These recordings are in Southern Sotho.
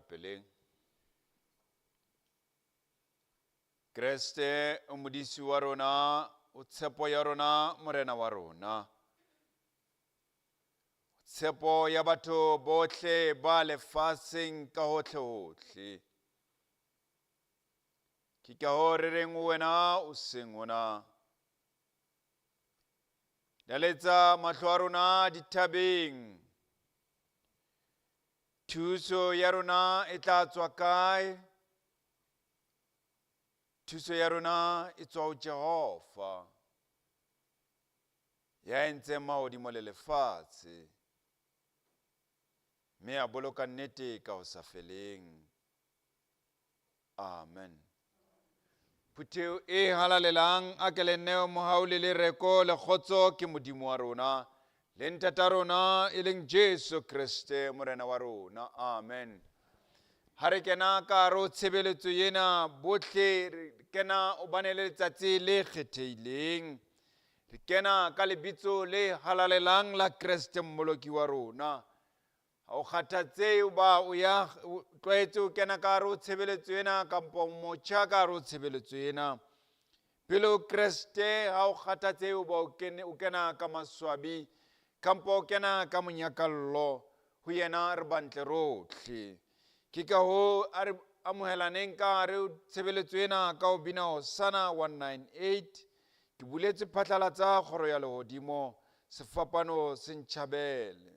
Rapeleng. Kreste o modisi wa rona, o tshepo ya rona, morena wa rona. Tshepo ya batho bohle ba lefatsheng ka hohle-hohle. Ke ka hoo re reng ho wena o seng ona. Laletsa mahlo a rona dithabeng. Thuso ya rona e tla tswa kae? Thuso ya rona e tswa ho Jehova, ya entseng mahodimo le lefatshe, mme a boloka nnete ka ho sa feleng. Amen. Phutheo e halalelang a ke le neo mohau le lereko le kgotso ke Modimo wa rona le Ntata rona e leng Jesu Kreste Morena wa rona. Amen. Ha re kena ka hare ho tshebeletso ena bohle re kena obane le letsatsi le kgethehileng. Re kena ka lebitso le halalelang la Kreste Mmoloki wa rona. Ha o kgathatsehe hoba o ya o tlwaetse ho kena ka hare ho tshebeletso ena kampo o motjha ka hare ho tshebeletso ena. Pele ho Kreste ha o kgathatsehe hoba o kene o kena ka maswabi kampo o kena ka monyakallo ho yena re bantle rotlhe. Ke ka hoo a re amohelaneng ka hare ho tshebeletso ena ka ho bina Hosanna 198 ke buletse phatlalatsa kgoro ya lehodimo sefapano se ntjhabele.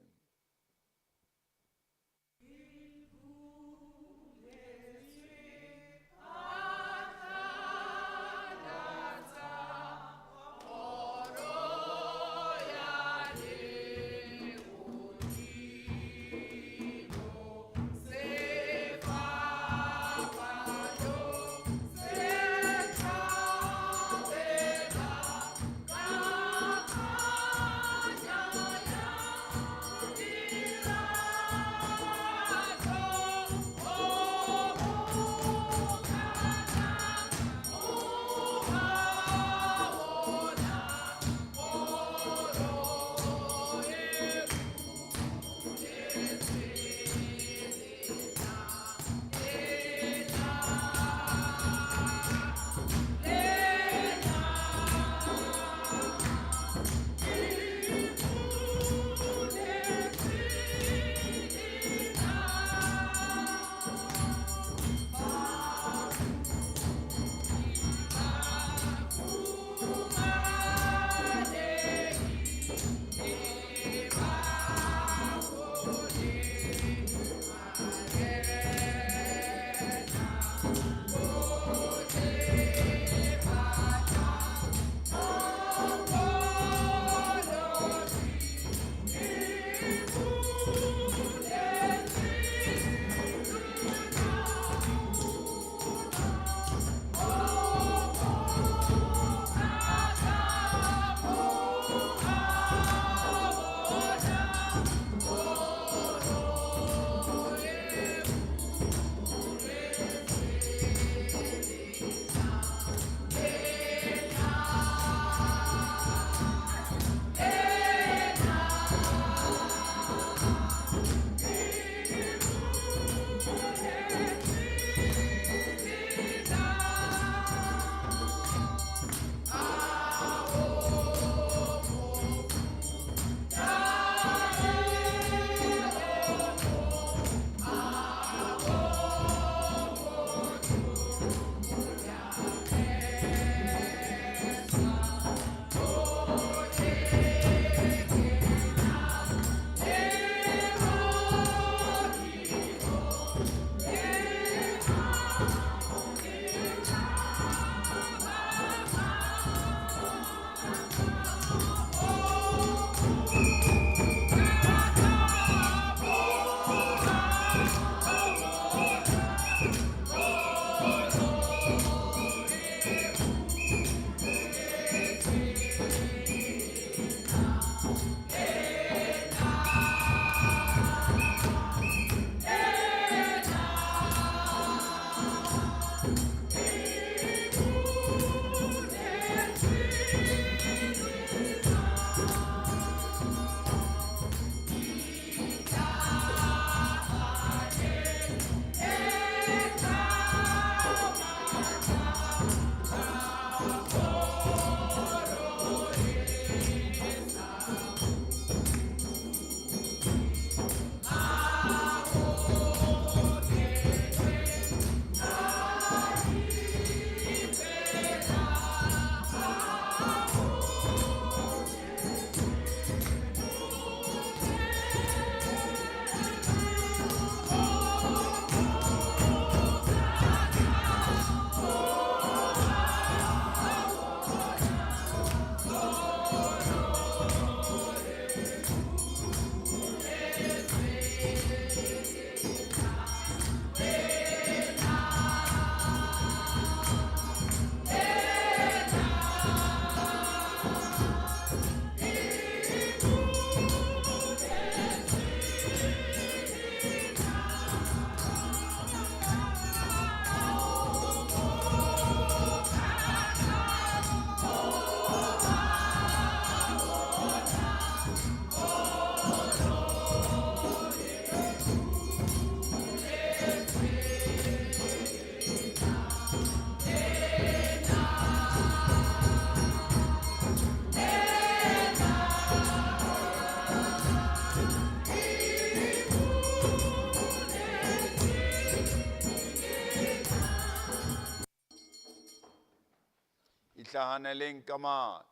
Itlhahaneleng ka matla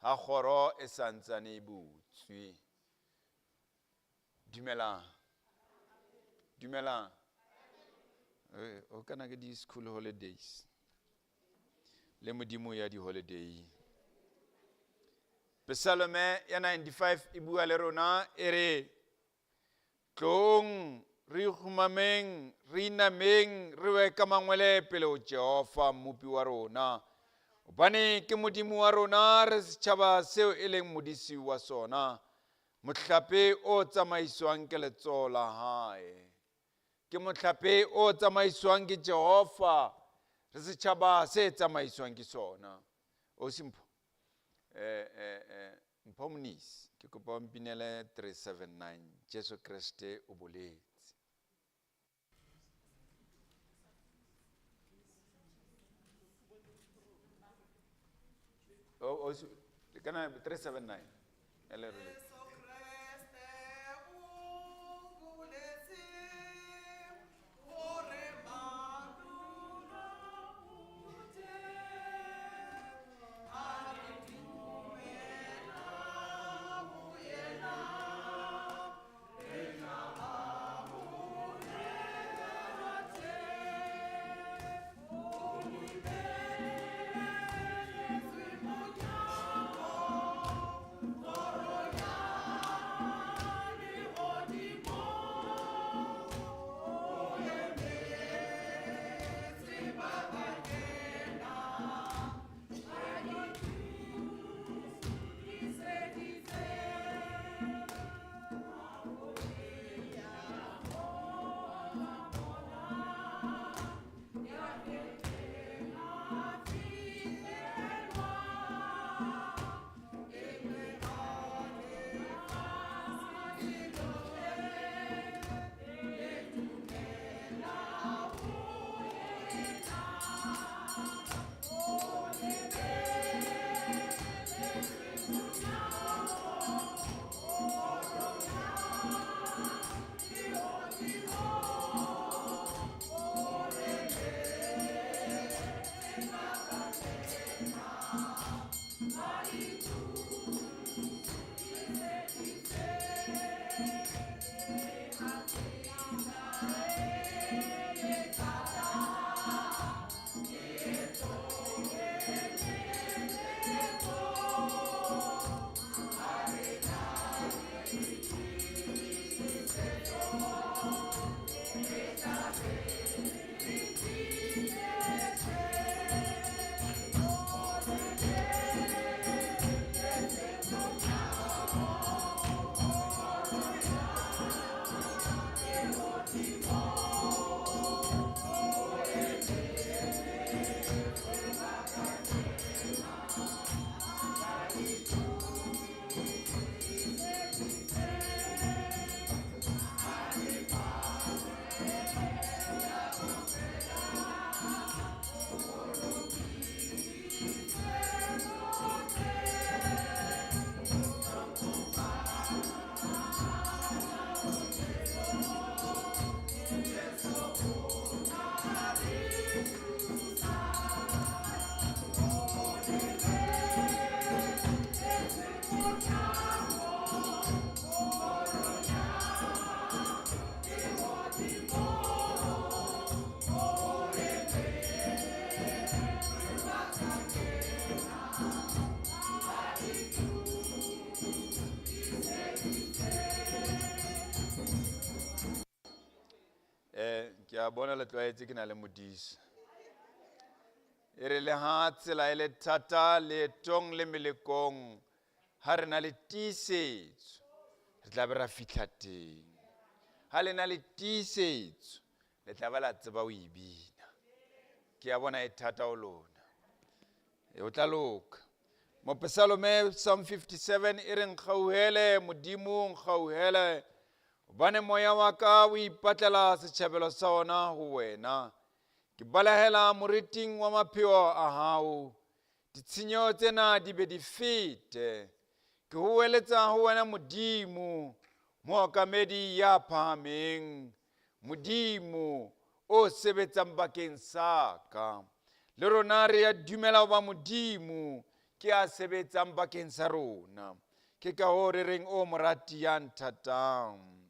ha kgoro e sa ntsane e butswe. Dumelang. Dumelang. O kana ke di-school holidays. Le Modimo ya di-holiday. Psalme ya 95 e bua le rona e re, Tloong re ikgumameng, re inameng, re we ka mangwele pele ho Jehova Mmopi wa rona. Hobane ke Modimo wa rona, re setjhaba seo e leng modisi wa sona, mohlape o tsamaiswang ke letsoho la hae. Ke mohlape o tsamaiswang ke Jehova, re setjhaba se tsamaiswang ke sona. O Simpho, eh, eh, eh, Mpho Monisi, ke kopa o mpinele 379, Jesu Kreste o boletse. Oh, oh, kana 379 ele re Jesu Kreste o boletse hore madulo o teng. Ha re dumela ho yena, re tla ba bolela teng. O lebeletswe monyako, kgoro ya lehodimo. O emetse ba ba kenang, ba itokiseditse. Ke a bona le tlwaetse ke na le modisa. E re le ha tsela e le thata leetong le melekong, ha re na le tiisetso, re tla be ra fihla teng. Ha le na le tiisetso, le tla ba la tseba ho e bina. Ke a bona e thata ho lona. E, o tla loka. Mopesalome Psalm 57 e re nkgauhele Modimo, nkgauhele, hobane moya wa ka o ipatlela setjhabelo sa ona ho wena. Ke balehela moriting wa mapheo a hao, ditshenyeho tsena di be di fete. Ke howeletsa ho wena Modimo, mookamedi ya phahameng, Modimo o sebetsang bakeng sa ka. Le rona re ya dumela hoba Modimo ke a sebetsang bakeng sa rona. Ke ka hoo re reng o morati ya nthatang.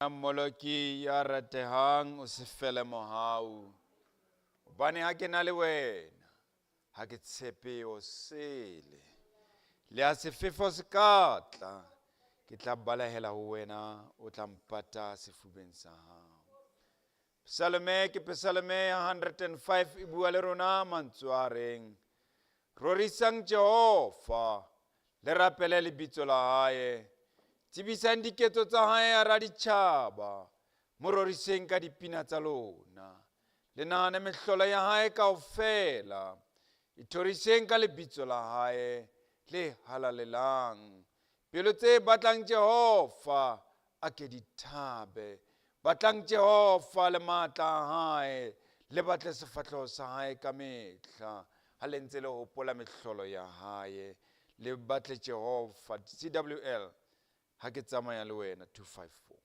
Mmoloki ya ratehang o se fele mohau. Hobane ha ke na le wena, ha ke tshepe o sele. Le ha sefefo se ka tla, ke tla balehela ho wena, o tla mpata sefubeng sa hao. Psalme ke Psalme ya 105 e bua le rona mantswe a reng, Rorisang Jehova, le rapele lebitso la hae, tsebisang diketso tsa hae hara ditjhaba, mo roriseng ka dipina tsa lona, le nahane mehlolo ya hae kaofela, ithoriseng ka lebitso la hae le halalelang. Pelo tse batlang Jehova a ke di thabe, batlang Jehova le matla a hae, le batle sefahleho sa hae kamehla. Ha le ntse le hopola mehlolo ya hae, le batle Jehova. CWL, ha ke tsamaya le wena, 254.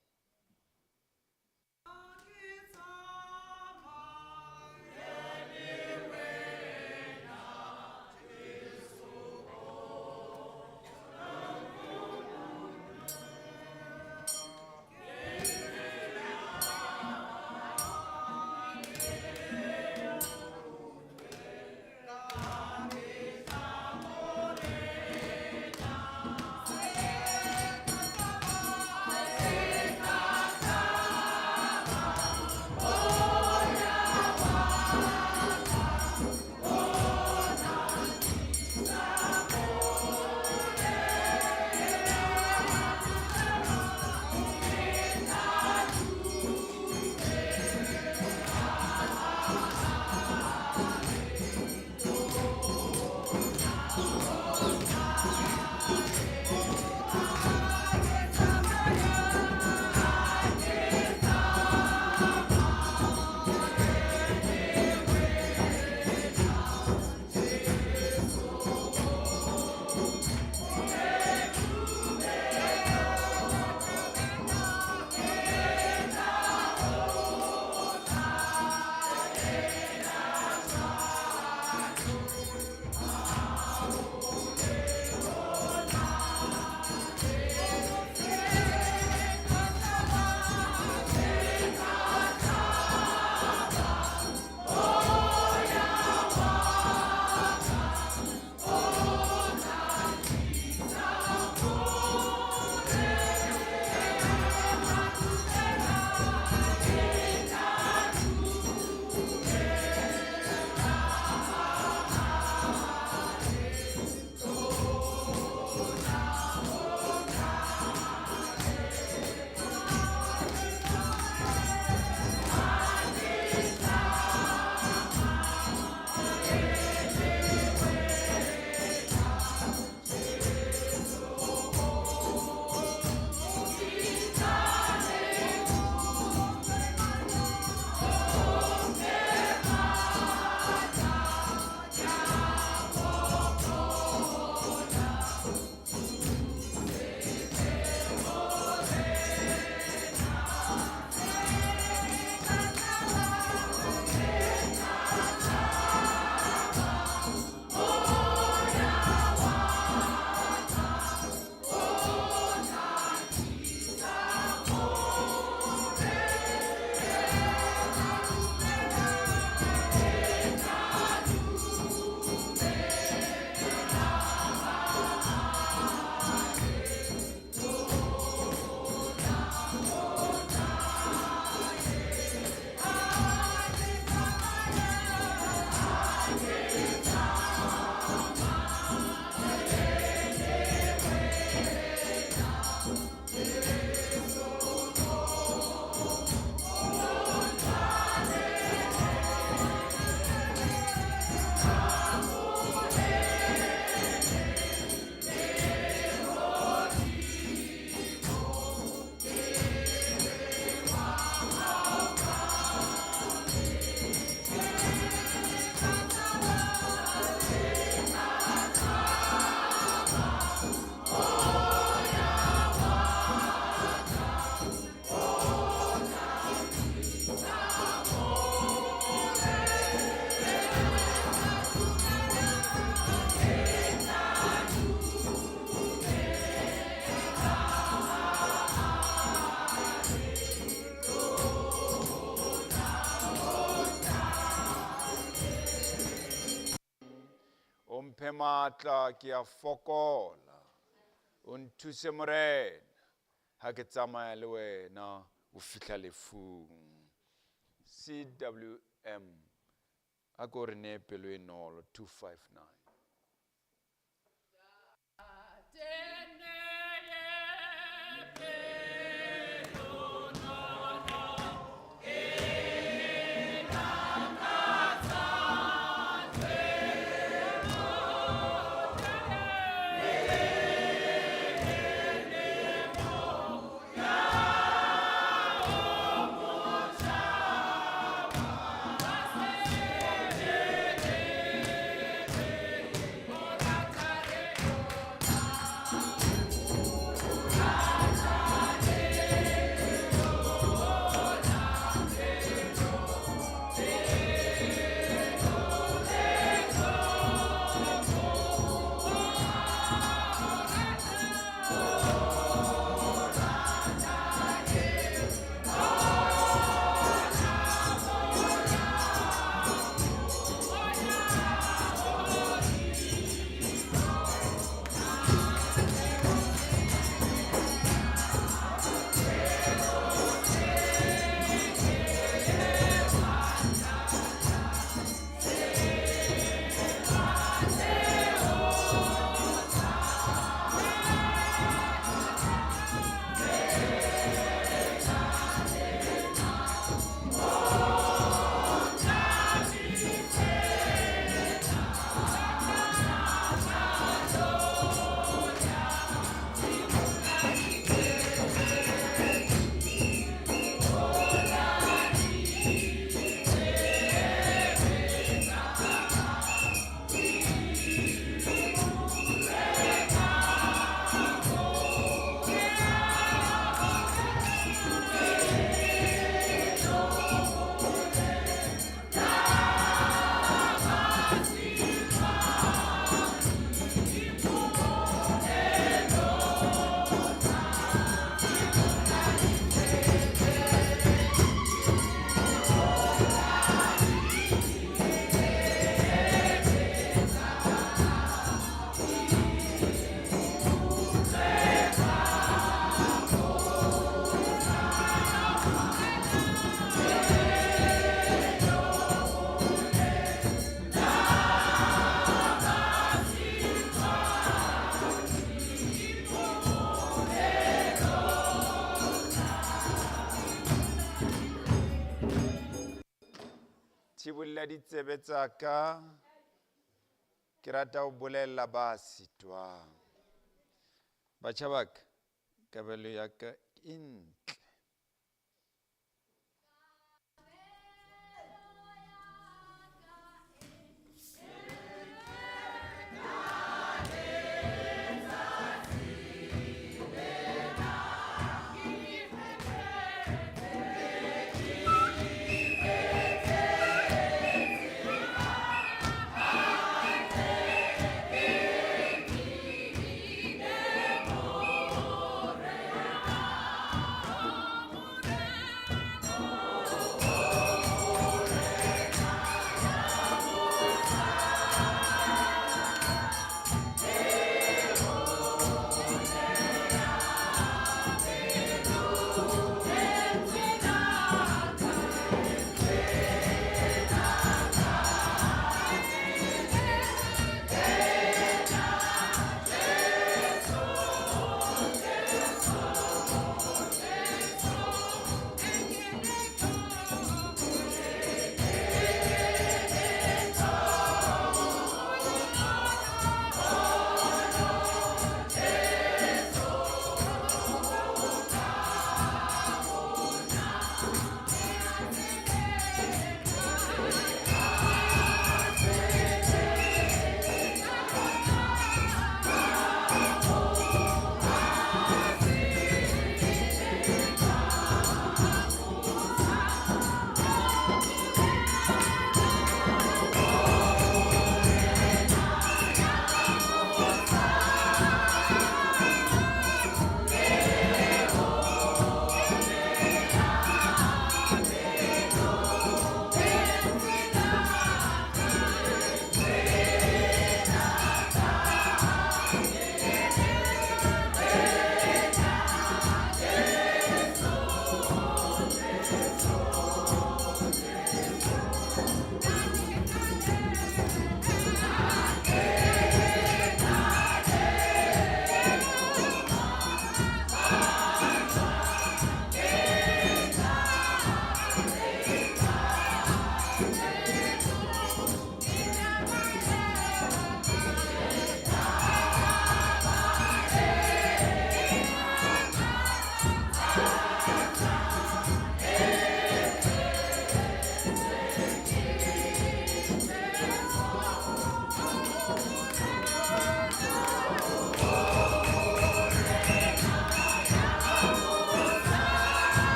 Ke Mphe matla ke a fokola. O nthuse Morena ha ke tsamaya le wena ho fihla lefung. CWM a ko re nee pelo e nolo 259. Thibolla ditsebe tsa ka, ke rata ho bolella ba sitwang. Batjha ba ka, kabelo ya ka e ntle.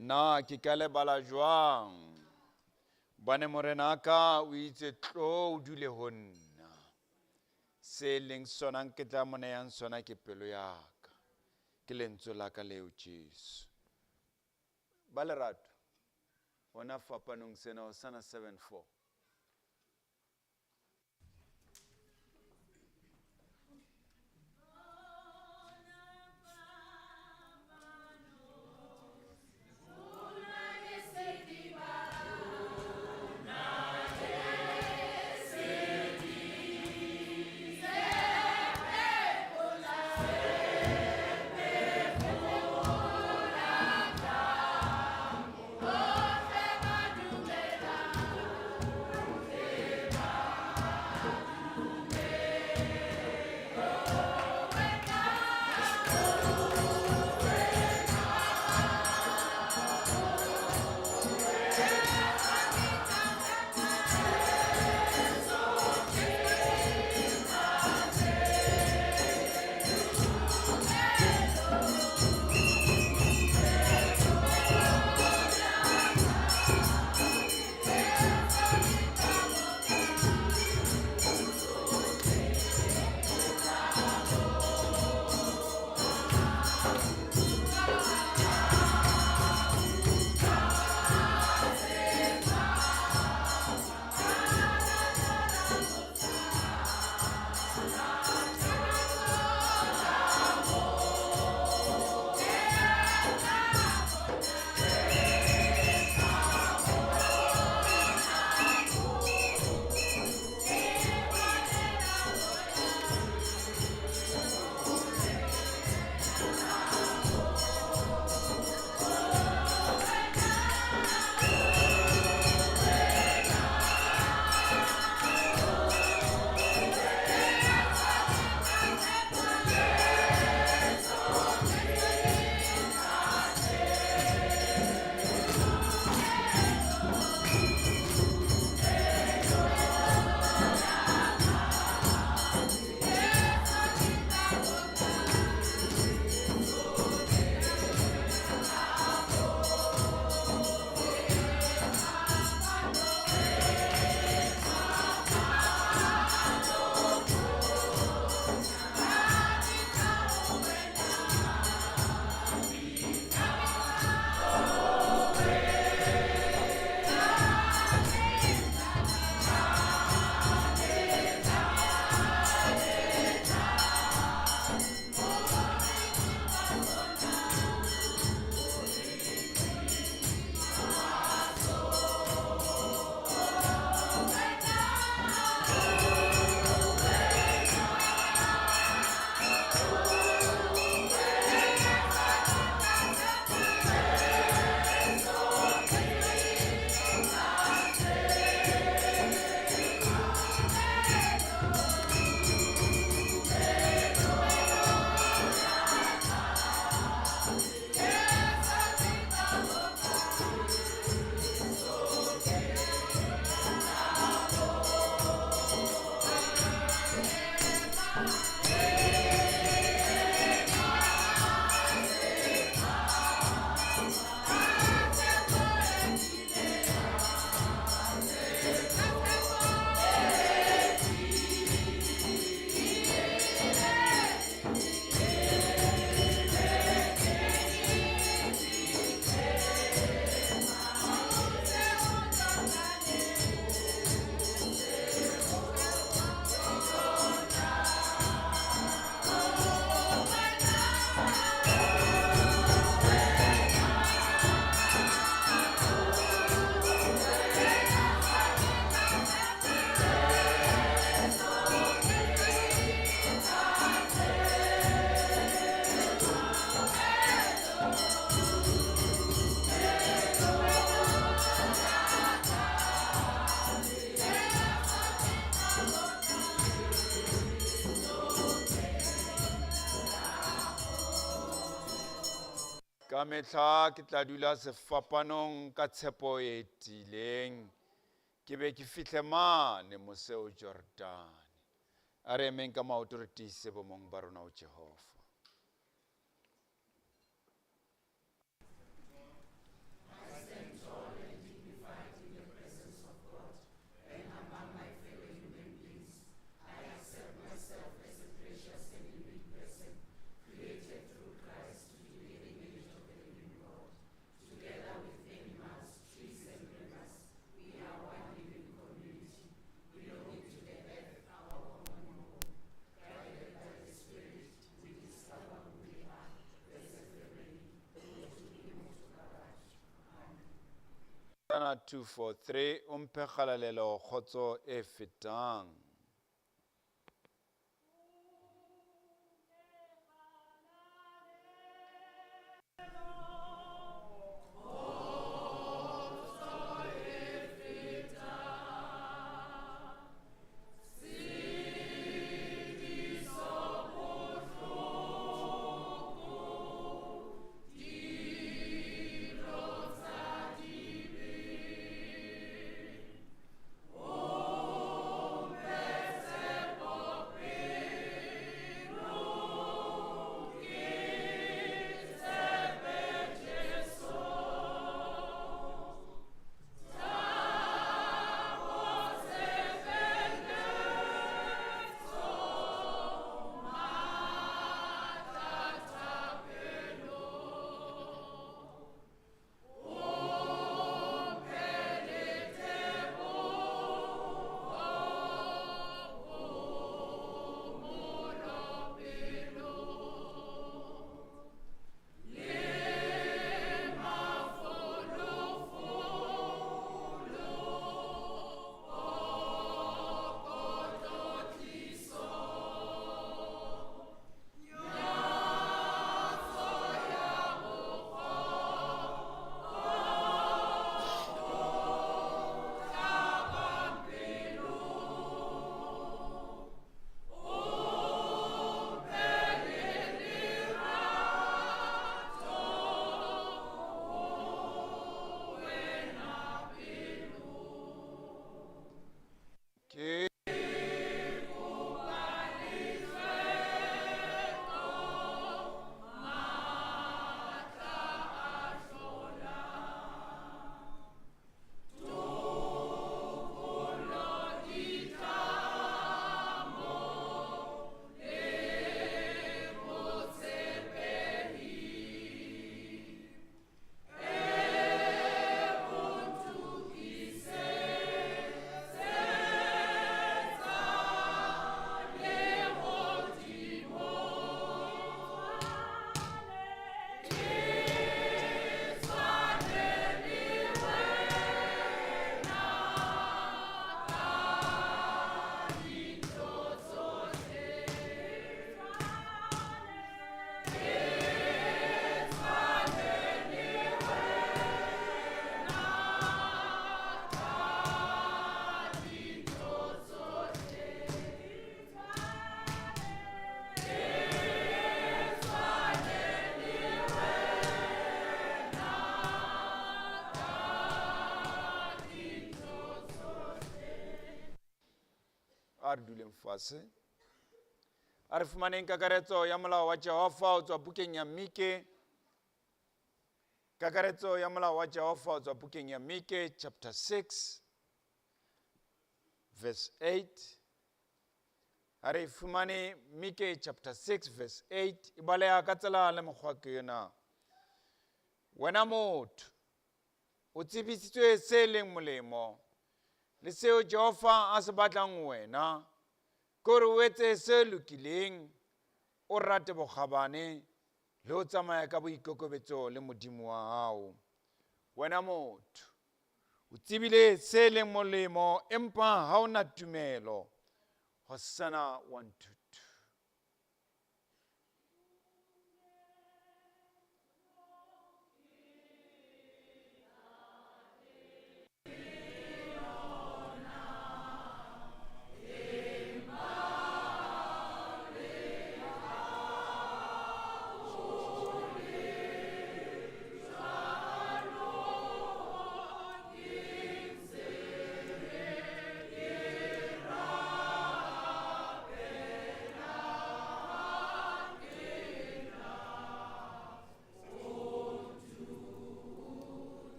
Na ke ka lebala jwang? Bane morena ka o itse tlo o dule ho nna. Se leng sona ke tla mo neyang sona ke pelo ya ka. Ke lentswe la ka leo Jesu. Ba lerato. Hona fapanong sena Hosana 7:4. Ka mehla ke tla dula sefapanong ka tshepo e tiileng, ke be ke fihle mane mose o Jordane. A re emeng ka maoto re tiise bomong ba rona ho Jehova. Hosanna 243, o mphe kgalalelo kgotso e fetang. Ke a re duleng fase. A re fumaneng kakaretso ya molao wa Jehova ho tswa bukeng ya Mike. Kakaretso ya molao wa Jehova ho tswa bukeng ya Mike chapter 6 verse 8. A re fumane Mike chapter 6 verse 8 e baleha ka tsela le mokgwa ke yona. Wena motho, o tsebisitswe se leng molemo le seo Jehova a se batlang ho wena, ke hore o etse se lokileng, o rate bokgabane le ho tsamaya ka boikokobetso le Modimo wa hao. Wena motho, o tsebile se leng molemo empa ha o na tumelo. Hosanna 122.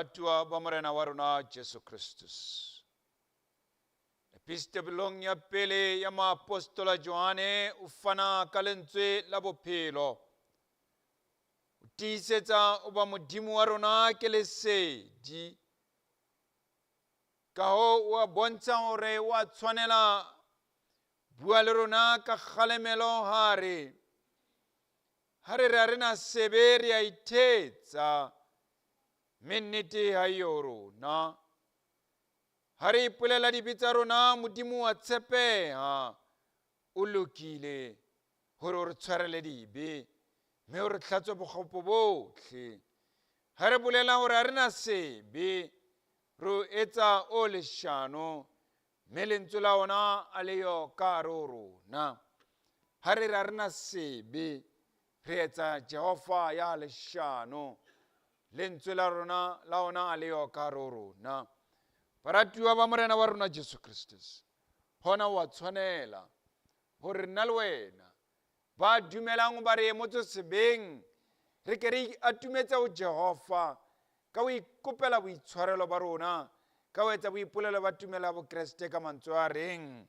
Baratuwa ba Morena wa rona Jesu Kristus. Epistolong ya pele ya moapostola Johane o fana ka lentswe la bophelo. O tiisetsa o ba Modimo wa rona ke lesedi. Ka hoo o a bontsha hore o a tshwanela bua le rona ka kgalemelo ha re ha re re ha re na sebe re a ithetsa mme nnete ha eyo ho rona. Ha re ipolela dibe tsa rona, Modimo wa tshepeha, o lokile hore o re tshwarele dibe mme o re hlatswe bokgopo bohle. Ha re bolela hore ha re na sebe, re o etsa o leshano mme lentswe la ona a le yo ka hare ho rona. Ha re re ha re na sebe, re etsa Jehova ya leshano, lentswe la rona la ona a le yo ka hare ho rona. Baratuwa ba Morena wa rona Jesu Kristus, hona o a tshwanela hore nna le wena ba dumelang ba re emotse sebeng re ke re atumetse ho Jehova ka ho ikopela boitshwarelo ba rona ka ho etsa boipolelo ba tumelo ya Bokreste ka mantswe a reng.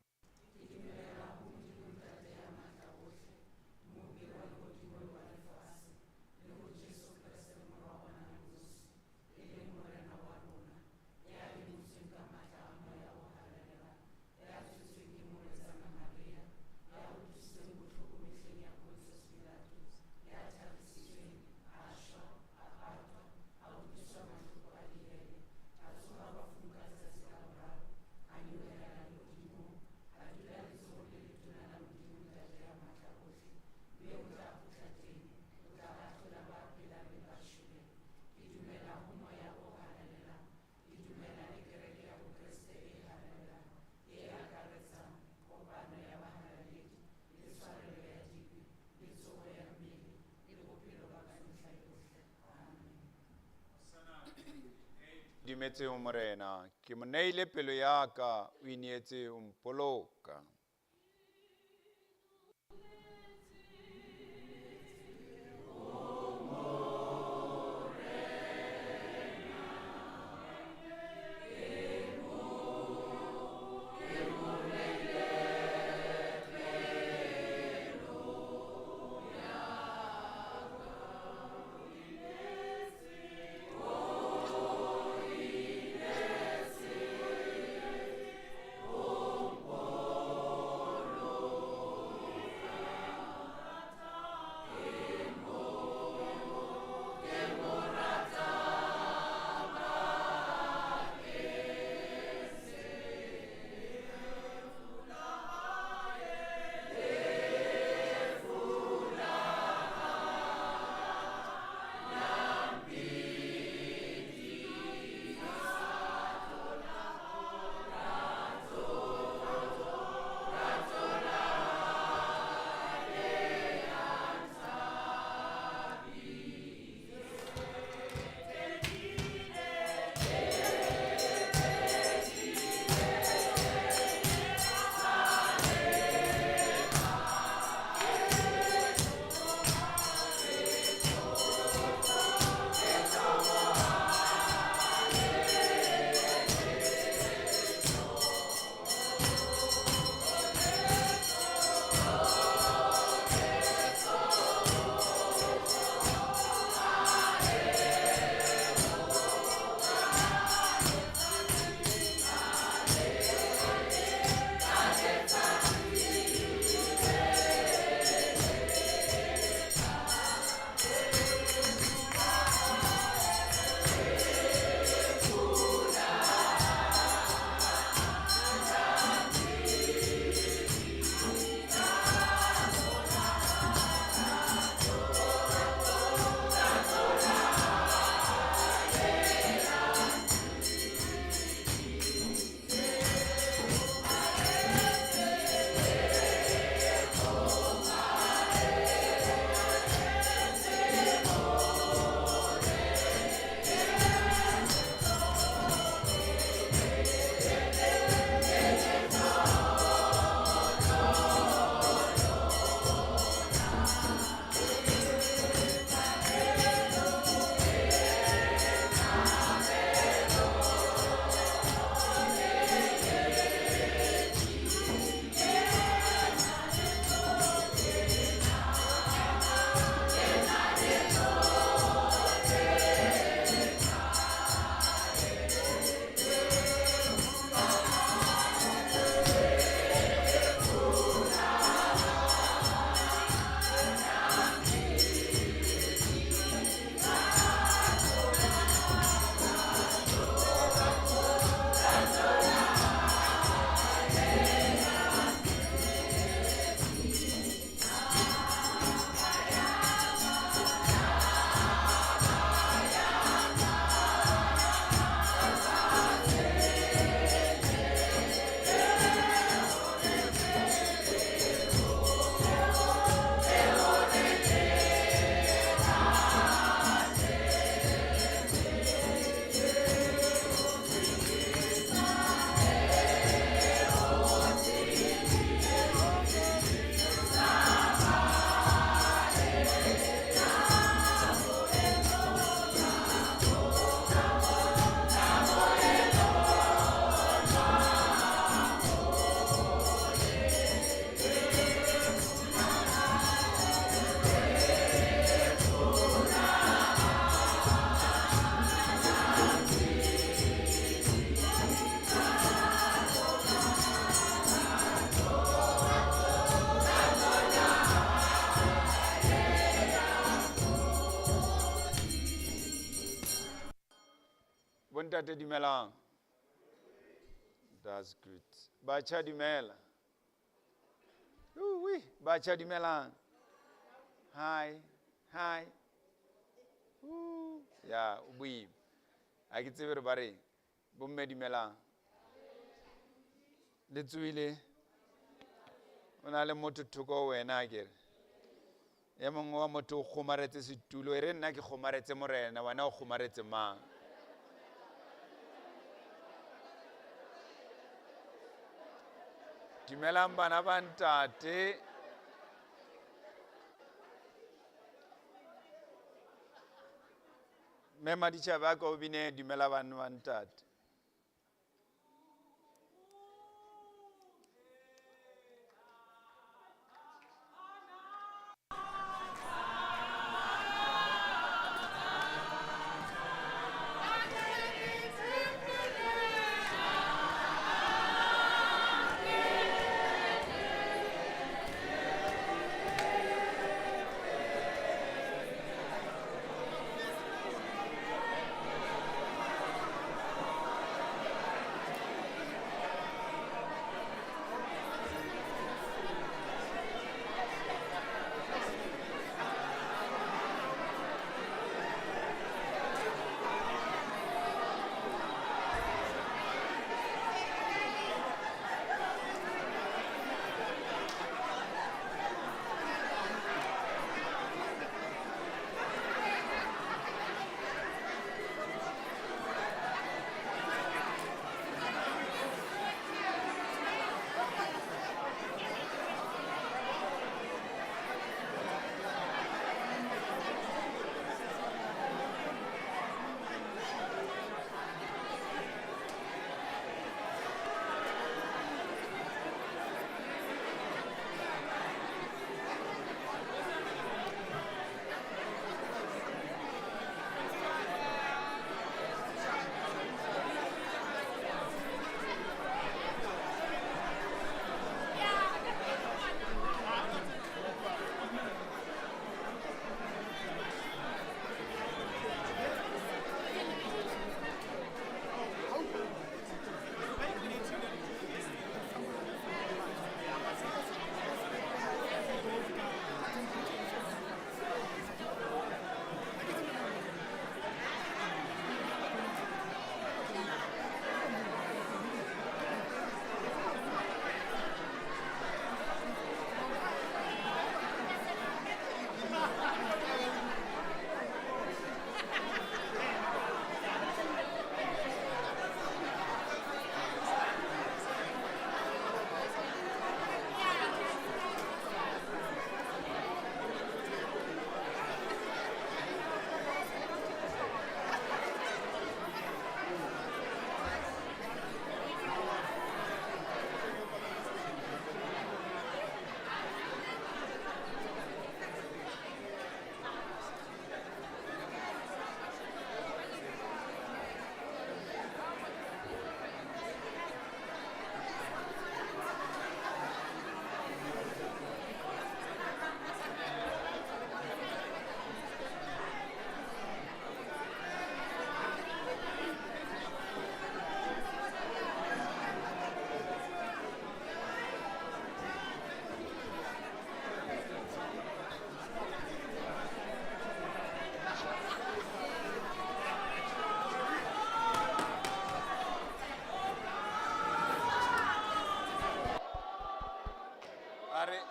Dumetse ho Morena, ke mo neile pelo ya ka, o ineetse ho mpoloka. Bontate dumelang. That's good. Batjha dumela. Ooh-wee. Batjha dumelang. Hi. Hi. Ooh. Ya, o boima. Ha ke tsebe re ba reng. Bomme dumelang. Le tsohile? O na le motho thoko ho wena akere? E mongwe wa motho o kgomaretse setulo, e re nna ke kgomaretse morena, wena o kgomaretse mang? Dumelang bana ba ntate. Mme Maditjhaba a ka o bine dumela bana ba ntate.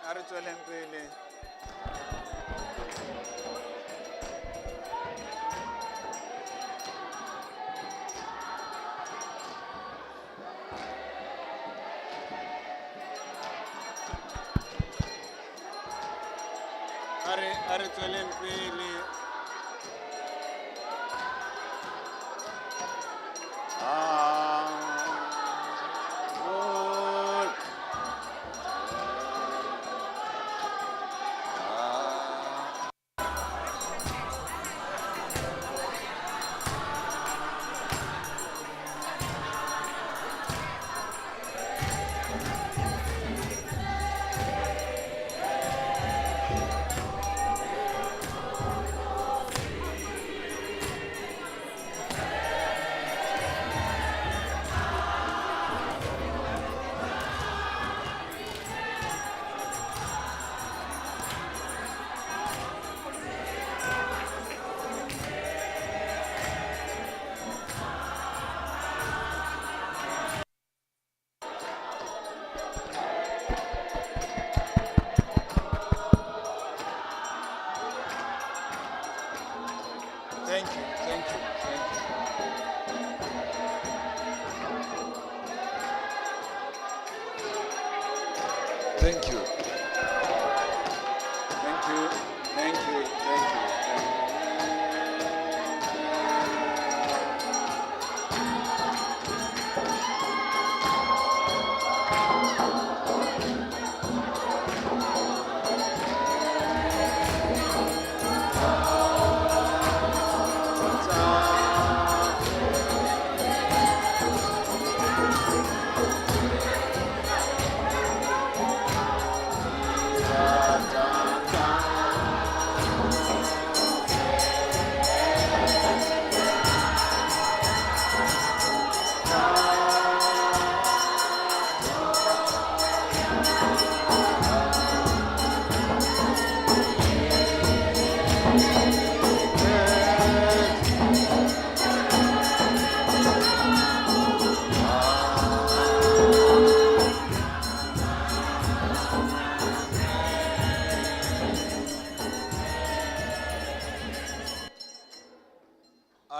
A re tsweleng pele. A re tsweleng pele.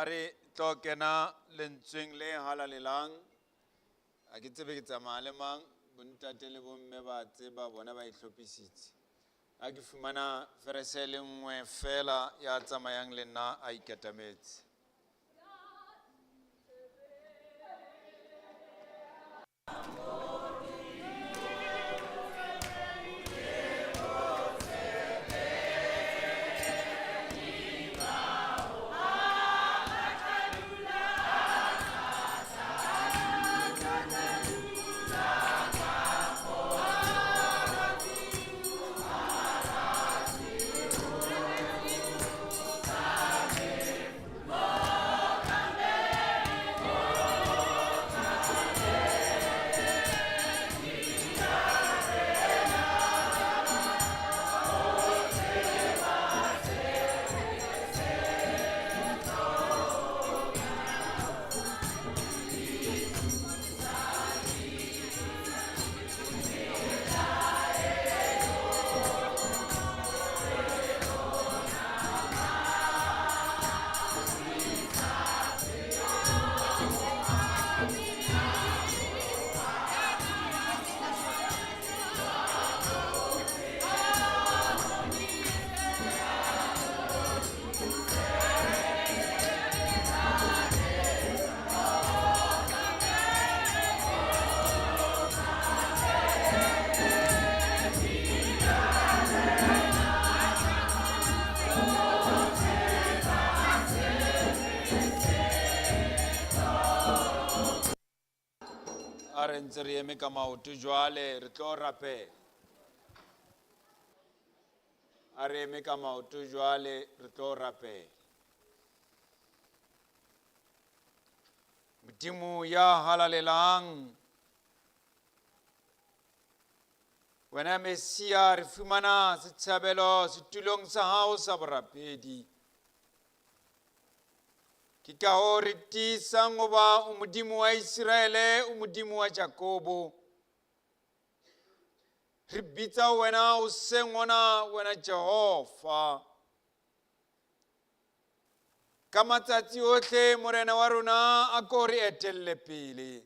Ha re tlo kena lentsweng le halalelang, ha ke tsebe ke tsamaya le mang, bontate le bomme ba tseba bona ba ihlophisitse. Ha ke fumana verse e le nngwe fela ya tsamayang le nna a ikatametse. A re ntse re eme ka maoto jwale re tlo rapela. A re eme ka maoto jwale re tlo rapela. Modimo ya halalelang, wena Messia, re fumana setshabelo setulong sa hao sa borapedi. Ke ka hoo re tiisang hoba o Modimo wa Iseraele, o Modimo wa Jakobo. Re bitsa wena hoseng hona, wena Jehova. Ka matsatsi ohle, Morena wa rona, a ko re etelle pele.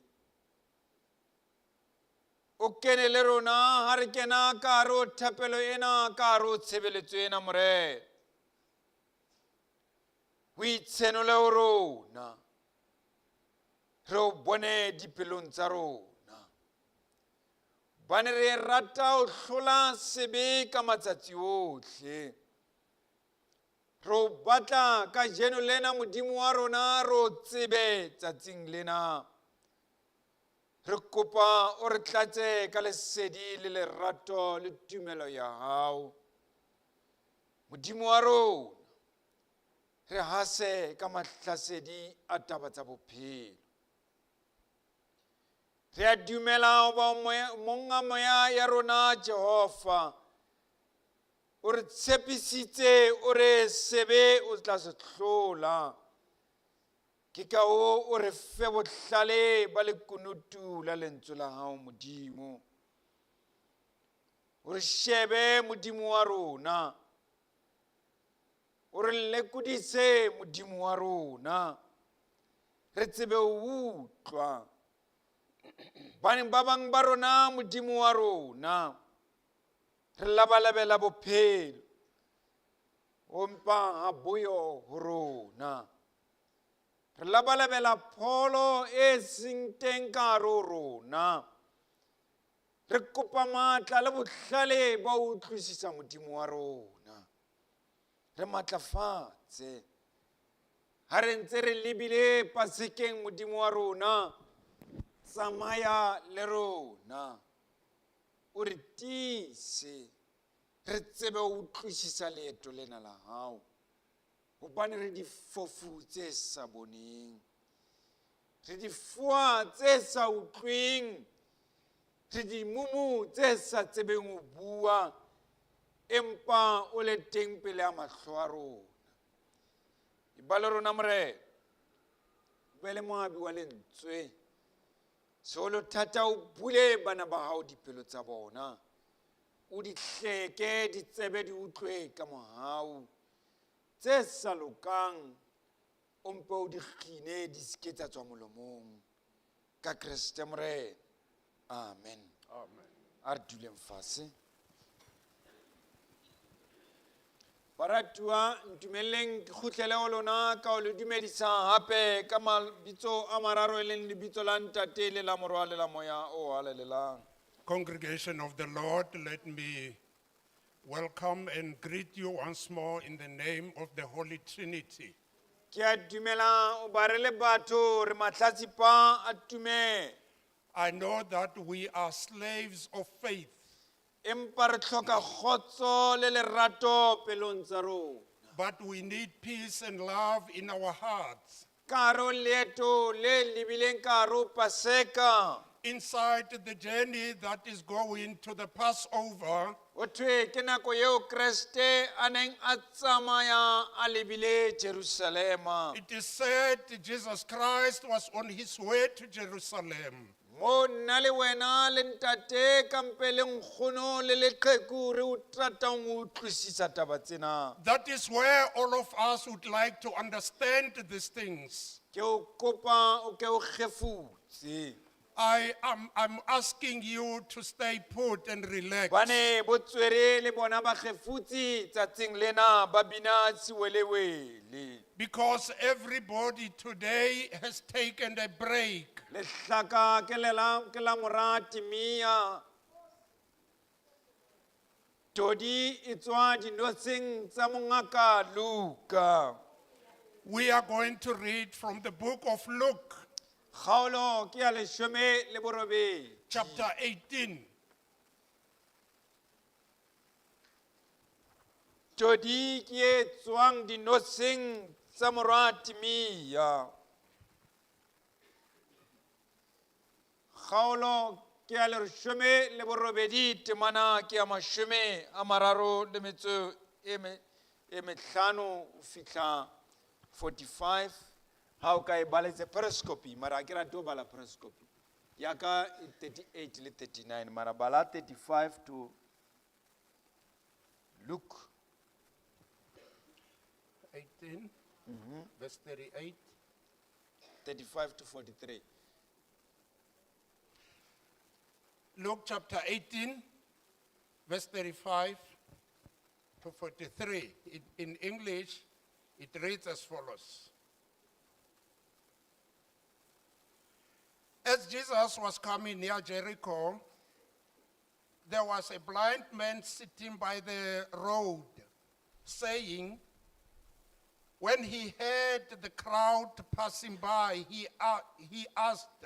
O kene le rona ha re kena ka hare ho thapelo ena, ka hare ho tshebeletso ena, Morena. O itshenole ho rona, re o bone dipelong tsa rona. Hobane re rata ho hlola sebe ka matsatsi ohle. Re o batla kajeno lena, Modimo wa rona, re o tsebe tsatsing lena. Re kopa o re tlatse ka lesedi le lerato le tumelo ya hao. Modimo wa rona, re hase ka mahlasedi a taba tsa bophelo. Re a dumela hoba monga moya ya rona Jehova, o re tshepisitse, o re sebe o tla se hlola. Ke ka hoo o re fe bohlale ba lekunutu la lentswe la hao, Modimo. O re shebe, Modimo wa rona. O re lekodise, Modimo wa rona. Re tsebe ho utlwa. Hobane ba bang ba rona, Modimo wa rona, re labalabela bophelo, empa ha boyo ho rona. Re labalabela pholo e seng teng ka hare ho rona. Re kopa matla le bohlale ba ho utlwisisa Modimo wa rona. Re matlafatse. Ha re ntse re lebile Pasekeng, Modimo wa rona, tsamaya le rona. O re tiise, re tsebe ho utlwisisa leeto lena la hao. Hobane re difofu tse sa boneng, re difoa tse sa utlweng, re dimumu tse sa tsebeng ho bua, empa o le teng pele a mahlo a rona. Eba le rona, Morena, o be le moabi wa lentswe. Seholo thata o bule bana ba hao dipelo tsa bona, o di hleke ditsebe di utlwe ka mohau. Tse sa lokang O mpe o di kgine di seke tsa tswa molomong. Ka Kreste Morena. Amen. Amen. A re duleng fase. Baratuwa, ntumelleng ke kgutlele ho lona ka ho le dumedisa hape ka mabitso a mararo e leng lebitso la Ntate le la Morwa le la Moya o Halalelang. Congregation of the Lord, let me welcome and greet you once more in the name of the Holy Trinity. Ke a dumela o ba re le batho re mahlatsipa a tumelo. I know that we are slaves of faith, Empa re hloka kgotso le lerato pelong tsa rona. but we need peace and love in our hearts. Ka hare ho leeto le lebileng ka hare ho Paseka. Inside the journey that is going to the Passover, Ho thwe ke nako eo Kreste a neng a tsamaya a lebile Jerusalema. it is said Jesus Christ was on his way to Jerusalem. Mo nna le wena le ntate kampe le nkgono le leqheku re o ratang ho utlwisisa taba tsena. That is where all of us would like to understand these things. Ke o kopa o ke o kgefutse. I'm asking you to stay put and relax. Bane botswere le bona ba kgefutse tsatsing lena ba bina tshiwelewele. Because everybody today has taken a break. Lehlaka ke le la ke la mora Timia. Todi e tswa dinotshing tsa mongaka Luka. We are going to read from the book of Luke, Kgaolo ke ya leshome le borobedi. chapter 18. Todi ke e tswang dinotshing tsa mora Timia. Kgaolo ke ya leshome le borobedi temana ke ya mashome a mararo le metso e me e mehlano ho fihla 45. Ha o ka e baletse periscope mara ha ke rate ho bala periscope. Ya ka e 38 le 39 mara bala 35 to Luke 18, verse 38. 35 to 43. Luke chapter 18, verse 35 to 43. In English, it reads as follows. As Jesus was coming near Jericho, there was a blind man sitting by the road, saying, when he heard the crowd passing by, he asked,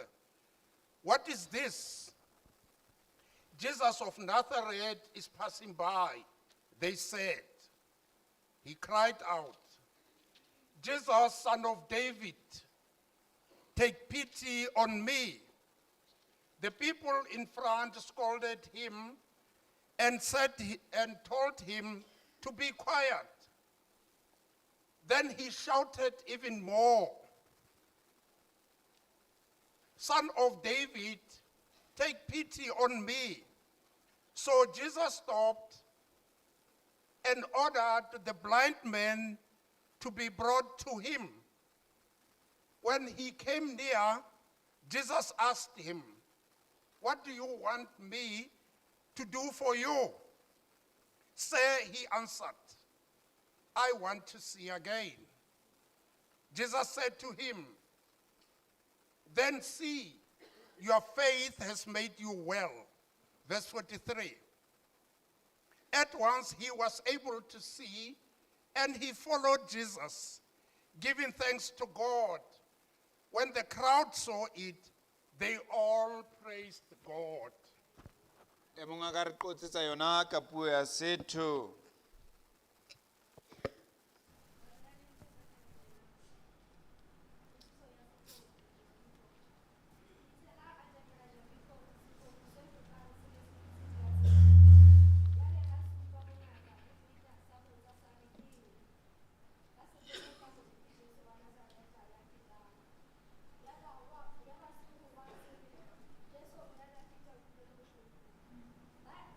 "What is this?" Jesus of Nazareth is passing by, they said. He cried out, "Jesus, son of David, take pity on me." The people in front scolded him and told him to be quiet. Then he shouted even more, "Son of David, take pity on me." So Jesus stopped and ordered the blind man to be brought to him. When he came near, Jesus asked him, "What do you want me to do for you?" "Sir," he answered, "I want to see again." Jesus said to him, "Then see, your faith has made you well." Verse 43. At once he was able to see, and he followed Jesus, giving thanks to God. When the crowd saw it, they all praised God. E mong a ka re qotsetsa yona ka puo ya setho.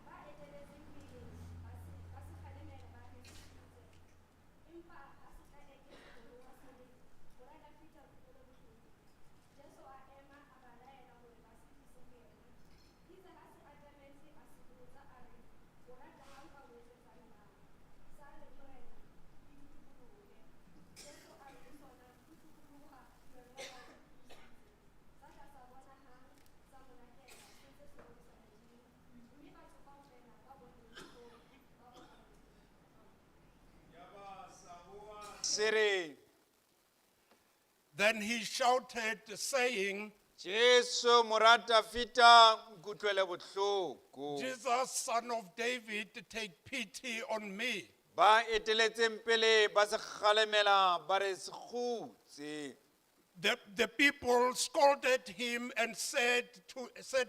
Ba eteletseng pele ba rata ha o ka o etsetsa nna. Sa re, Morena, ke ditokolohe. Jesu a re ho sona, Phuthuloha, tumelo ya hao e o pholositse. Sa hla sa bona hang, sa mo latela, se ntse se rorisa Modimo. Mme batho kaofela ba boneng hoo, ba boka Modimo. Se re Then he shouted, saying, Jesu mora Dafita nkutlwele bohloko. Jesus, son of David, take pity on me. Ba eteletseng pele ba se kgalemela ba re se kgutse. The people scolded him and said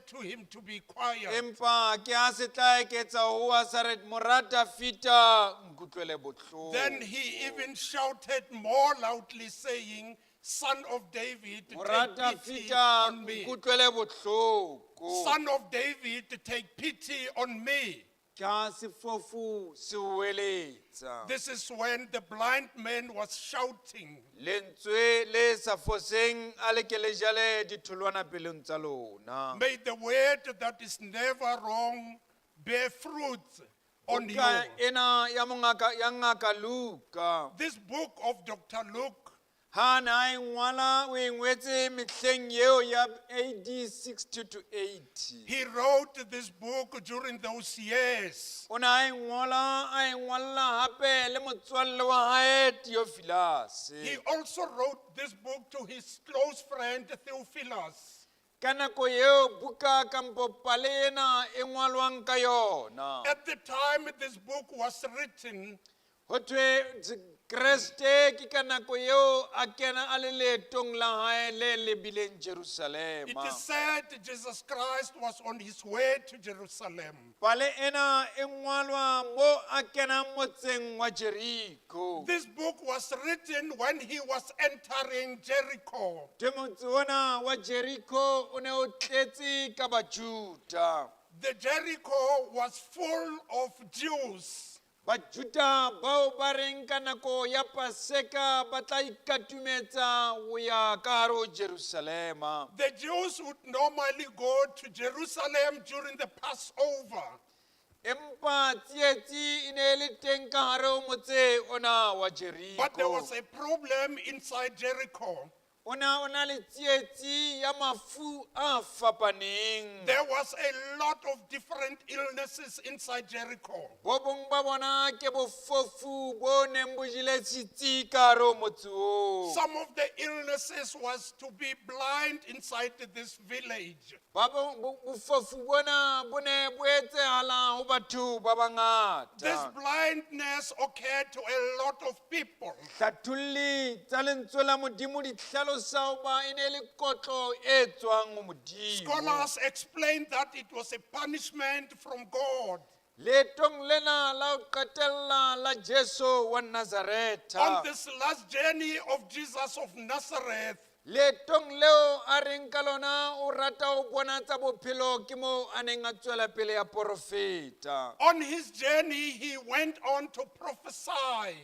to him to be quiet. Empa ke ha se tla eketsa ho wa sa re mora Dafita nkutlwele bohloko. Then he even shouted more loudly, saying, Son of David, Mora take pity Dafita on me. nkutlwele bohloko. Son of David, take pity on me. Ke ha sefofu se hoeletsa. This is when the blind man was shouting. Lentswe le sa foseng a le ke le jale ditholwana pelong tsa lona. May the word that is never wrong bear fruit on you. Buka ena ya mongaka ya ngaka Luka. This book of Dr. Luke, Ha na e ngwala o e ngwetse mehleng eo ya AD 60 to 80. he wrote this book during those years. O ne a e ngola a e ngwalla hape le motswalle wa hae Theophilus. He also wrote this book to his close friend Theophilus. Ka nako eo buka kampo pale ena e ngwalwang ka yona. At the time this book was written, Ho thwe Kreste ke ka nako eo a kena a le leetong la hae le lebileng it Jerusalema. is said Jesus Christ was on his way to Jerusalem. Pale ena e ngwalwa mo a kenang motseng wa Jericho. This book was written when he was entering Jericho. Te motse ona wa Jericho o ne o tletse ka Bajuda. The Jericho was full of Jews. Bajuda bao ba reng ka nako ya Paseka ba tla ikatumetsa ho ya ka hare ho Jerusalema. The Jews would normally go to Jerusalem during the Passover. Empa tsietsi e ne e le teng ka hare ho motse ona wa But there Jericho. was a problem inside Jericho. O na o na le tsietsi ya mafu a fapaneng. There was a lot of different illnesses inside Jericho. Bo bong ba bona ke bofofu bo neng bo jele setsi ka hare ho motse oo. Some of the illnesses was to be blind inside this village. Ba bong bofofu bona bo ne bo etsahala ho batho ba This bangata. blindness occurred to a lot of people. Hlatholli tsa lentswe la Modimo di hlalosa hoba e ne e le kotlo e tswang ho Modimo. Scholars explained that it was a punishment from God. Leetong lena la ho qetella la Jesu wa On Nazaretha. this last journey of Jesus of Nazareth, Leetong leo a reng ka lona o rata ho bonatsa bophelo ke moo a neng a tswela pele ya porofeta. on his journey, he went on to prophesy.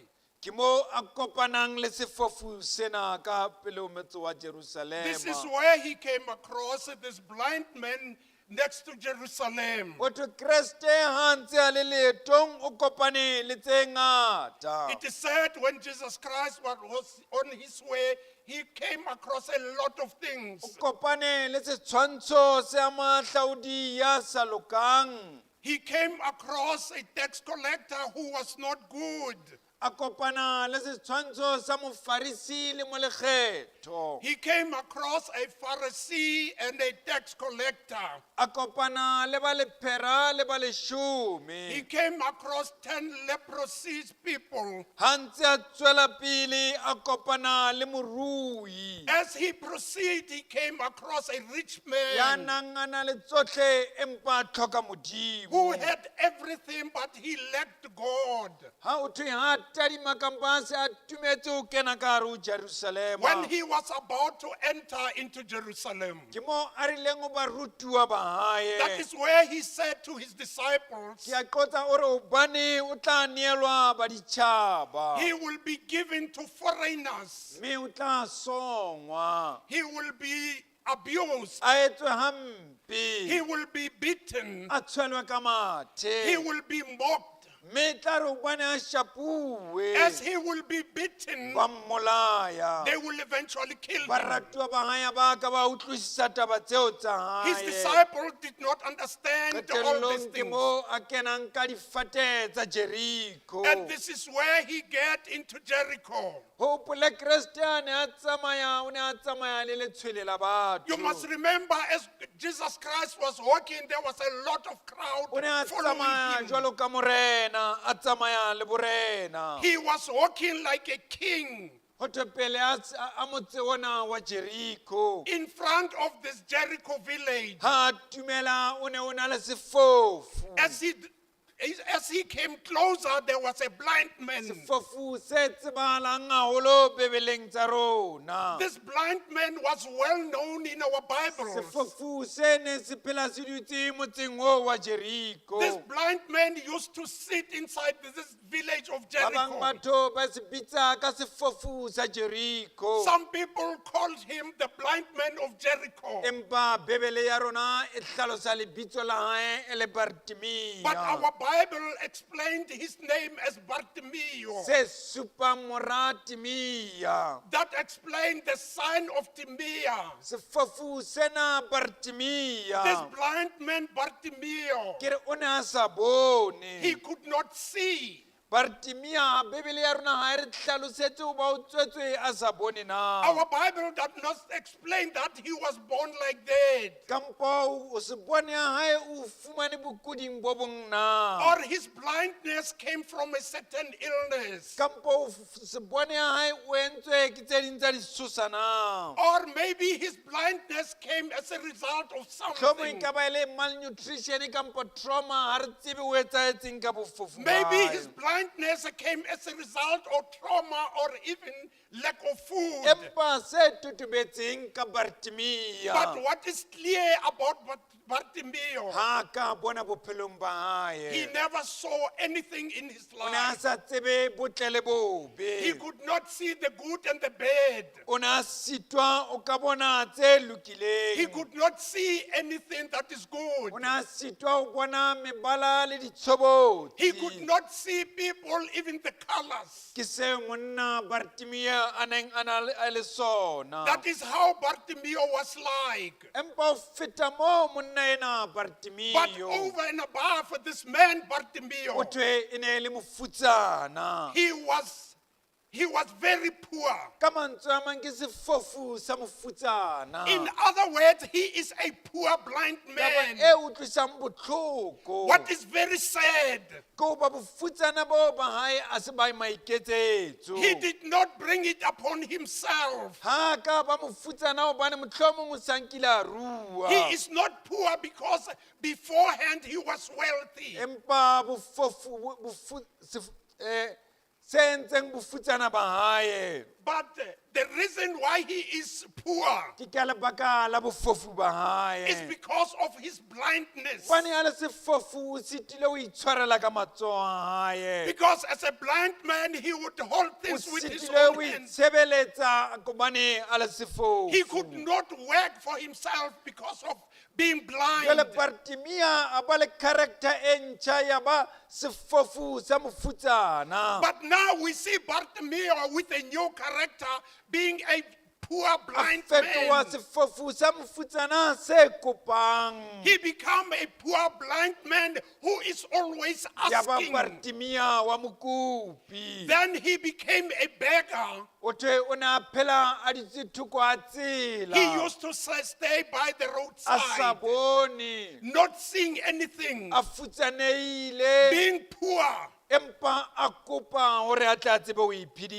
Ke moo a kopanang le sefofu sena ka pele ho motse wa This is Jerusalema. where he came across this blind man next to Jerusalem. Ho thwe Kreste ha a ntse a le leetong o kopane le tse ngata. It is said when Jesus Christ was on his way, he came across a lot of things. O kopane le setshwantsho se mahlaodi ya sa lokang. He came across a tax collector who was not good. A kopana le setshwantsho sa mofarisi le molekgetho. He came across a Pharisee and a tax collector. A kopana le ba lephera le ba He leshome. came across 10 leprosy people. Ha ntse a tswela pele a kopana le morui. As he proceeded, he came across a rich Ya man nang a na le tsohle empa a tlhoka who Modimo. had everything, but he lacked God. Ha o thwe ha a tadima kampa a se a tumetse ho kena ka hare ho Jerusalema. When he was about to enter into Jerusalem, Ke mo a rileng ho barutuwa ba hae. that is where he said to his disciples, Ke a qotsa o re hobane o tla neelwa baditjhaba. He will be given to foreigners. Mme o tla songwa. He will be abused. A etswe He hampe, will be beaten. a tshwelwe ka He mathe, will be mocked. mme e tla re hobane a shapuwe, As he will be beaten, ba mmolaya. they will eventually kill him. Baratuwa ba hae ha ba ka ba utlwisisa taba tseo tsa His hae. disciples did not understand all these Qetellong ke things. moo a kenang ka difate tsa Jeriko. And this is where he get into Jericho. Hopole Kreste a ne a tsamaya, o ne a tsamaya le letshwele la You batho. must remember, as Jesus Christ was walking, there was a lot of O ne crowd a following tsamaya him. jwalo ka morena, a tsamaya le borena. He was walking like a king Ho thwe pele a motse ona wa Jeriko. in front of this Jericho village. Ha a tumela o ne o na le sefofu. As he came closer, there was a blind man. Sefofu se tsebahalang haholo Bebeleng tsa rona. This blind man was well known in our Bibles. Sefofu se ne se phela se dutse motseng oo wa Jeriko. This blind man used to sit inside this village of Ba bang Jericho. batho ba se bitsa ka sefofu sa Jeriko. Some people called him the blind man of Jericho. Empa Bebele ya rona e hlalosa lebitso la hae e le But Bartimea. our Bible explained his name as Bartimaeus. Se supang mora Timea. That explained the sign of Timea. Sefofu sena This Bartimea. blind man Bartimaeus, Ke re o ne a sa bone. he could not see. Bartimea, Bebele ya rona ha e re hlalosetse hoba o tswetswe a sa bone na. Our Bible does not explain that he was born like that. Kampo o se bone ha hae o fumane bokuding bo bong na. Or his blindness came from a certain illness. Kampo o se bone ha hae o entswe ke tse ding tsa disosa na. Or maybe his blindness came as a result of Hlomong e something. ka ba e le malnutrition kampo trauma, ha re tsebe o etsahetseng ka bofofu ba Maybe hae. his blindness came as a result of trauma or even lack of food. Empa se totobetseng ka Bartimea, But what is clear about Bartimaeus, ha ka bona bophelong ba he hae, never saw anything in his o ne a life. sa tsebe botle le He bobe. could not see the good and the bad. O ne a sitwa o ka bona tse He lokileng. could not see anything that is good. O ne a sitwa ho bona mebala le ditshobotsi. He could not see people, even the colors. Ke seo monna Bartimea a neng a na le a le sona. That is how Bartimaeus was like. Empa ho feta moo monna ena But Bartimeo, over and above this man o Bartimaeus, thwe e ne e le mofutsana. he was very poor. Ka mantswe a mang ke sefofu sa mofutsana. In other words, he is a poor blind Taba man. e utlwisang botlhoko What is very sad, ke hoba bofutsana boo ba hae a se ba maiketsetso. he did not bring it upon himself. Ha ka ba mofutsana hobane mohlomong o sa nkile a rua. He is not poor because beforehand he was wealthy. Empa bofofu se entseng bofutsana ba hae But the reason why he is poor ke ka lebaka la bofofu ba is hae. because of his blindness. Hobane a le sefofu o sitile ho itshwarela ka matsoho a hae. Because as a blind man, he would hold O things with his sitile own ho hands. itshebeletsa hobane a le sefofu. He could not work for himself because of being blind. Jwale Bartimea a ba le character e ntjha ya ba sefofu sa mofutsana. But now we see Bartimaeus with a new character, being a poor A blind fetoha man. sefofu sa mofutsana se kopang. He become a poor blind man who is always Ya ba asking. Bartimea wa mokopi. Then he became a beggar. O thwe o ne a phela a dutse thoko a He tsela. used to stay by the A sa roadside, bone, not seeing anything, a futsanehile, being poor. empa a kopa hore a tle a tsebe ho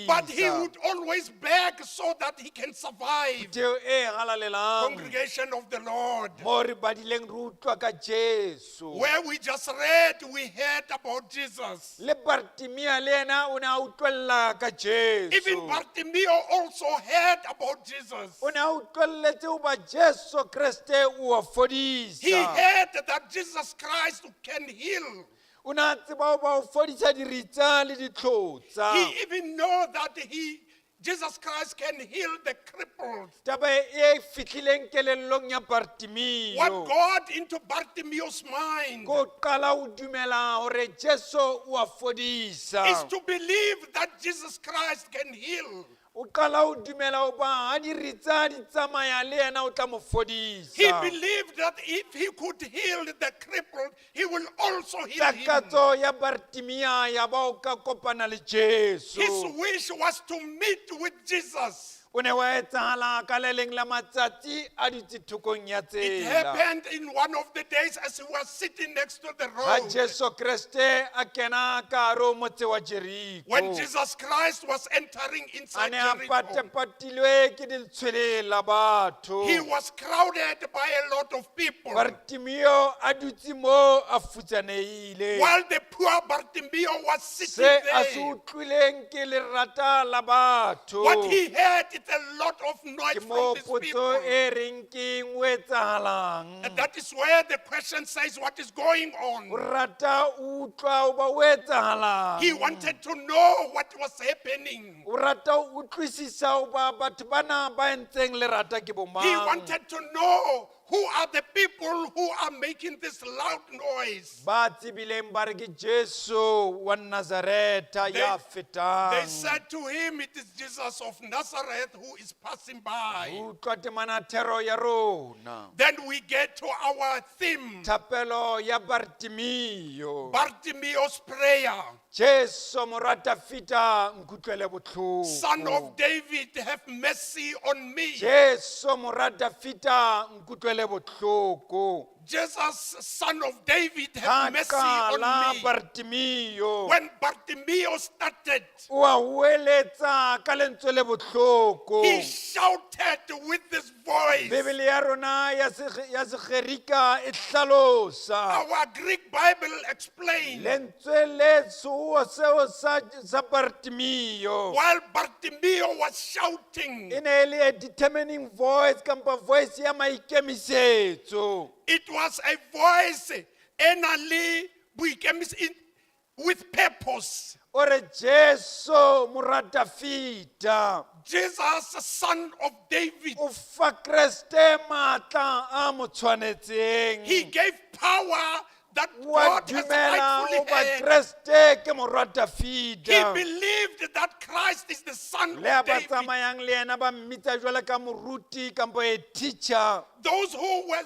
But he iphedisa. would always beg so that he can survive. Theo e halalelang Congregation of the Lord. mo re badileng re utlwa ka Jesu. Where we just read, we heard about Jesus. Le Bartimea le yena o ne a utlwella ka Even Jesu. Bartimaeus also heard about Jesus. O ne a utlwelletse hoba Jesu Kreste o a He fodisa. heard that Jesus Christ can heal. O ne a tseba hoba o fodisa diritsa le ditlhotsa. He even know that he Jesus Christ can heal the crippled. Taba e fihlileng kelellong ya What Bartimeo got into Bartimaeus' mind ko qala o dumela hore Jesu o a fodisa. is to believe that Jesus Christ can heal. O qala o dumela hoba ha diritsa di tsamaya le yena o tla mo He fodisa. believed that if he could heal the crippled, he will also heal him. Takatso ya Bartimea ya ba o ka kopana le Jesu. His wish was to meet with Jesus. O ne wa etsahala ka le leng la matsatsi a dutse thokong ya It tsela. happened in one of the days as he was sitting next to the Ha road. Jesu Kreste a kena ka hare ho motse wa Jeriko. When Jesus Christ was entering A inside ne a Jericho, patepatilwe ke letshwele la batho. he was crowded by a lot of people. Bartimeo a dutse moo a futsanehile. While the poor Bartimaeus was sitting Se a se there, utlwileng ke lerata la batho. what he heard is a lot of noise Ke moo from these potso people. e reng ke eng o etsahalang. And that is where the question says, what is going O on? rata o utlwa hoba o etsahalang. He wanted to know what was happening. O rata o utlwisisa hoba batho bana ba entseng lerata ke bo He mang. wanted to know who are the people who are making this loud noise. Ba tsebileng ba re ke Jesu wa Nazareta ya They fetang. said to him, it is Jesus of Nazareth who is passing by. Utlwa temana thero ya rona. Then we get to our theme, Thapelo ya Bartimeo. Bartimaeus' prayer. Jesu morwa Dafita nkutlwele botlhoko. Son of David, have mercy on me. Jesu morwa Dafita nkutlwele botlhoko. Jesus, son of David, Ha have mercy qala on me. Bartimeo When Bartimaeus started, o a hoeletsa ka lentswe le botlhoko. he shouted with his voice. Bibele ya rona ya ya Segerika e hlalosa Our Greek Bible explained lentswe le seo seo sa Bartimeo while Bartimaeus was shouting, e ne e le a determining voice kampa voice ya maikemisetso. it was a voice enali with purpose. O re Jesu morwa Dafita Jesus, son of David, o fa Kreste matla a mo tshwanetseng. he gave power that Wa God has dumela rightfully o ba had. Kreste ke morwa He Dafita. believed that Christ is the son Le a of ba David. tsamayang le yena ba mmitsa jwalo ka moruti kampo a teacher. Those who were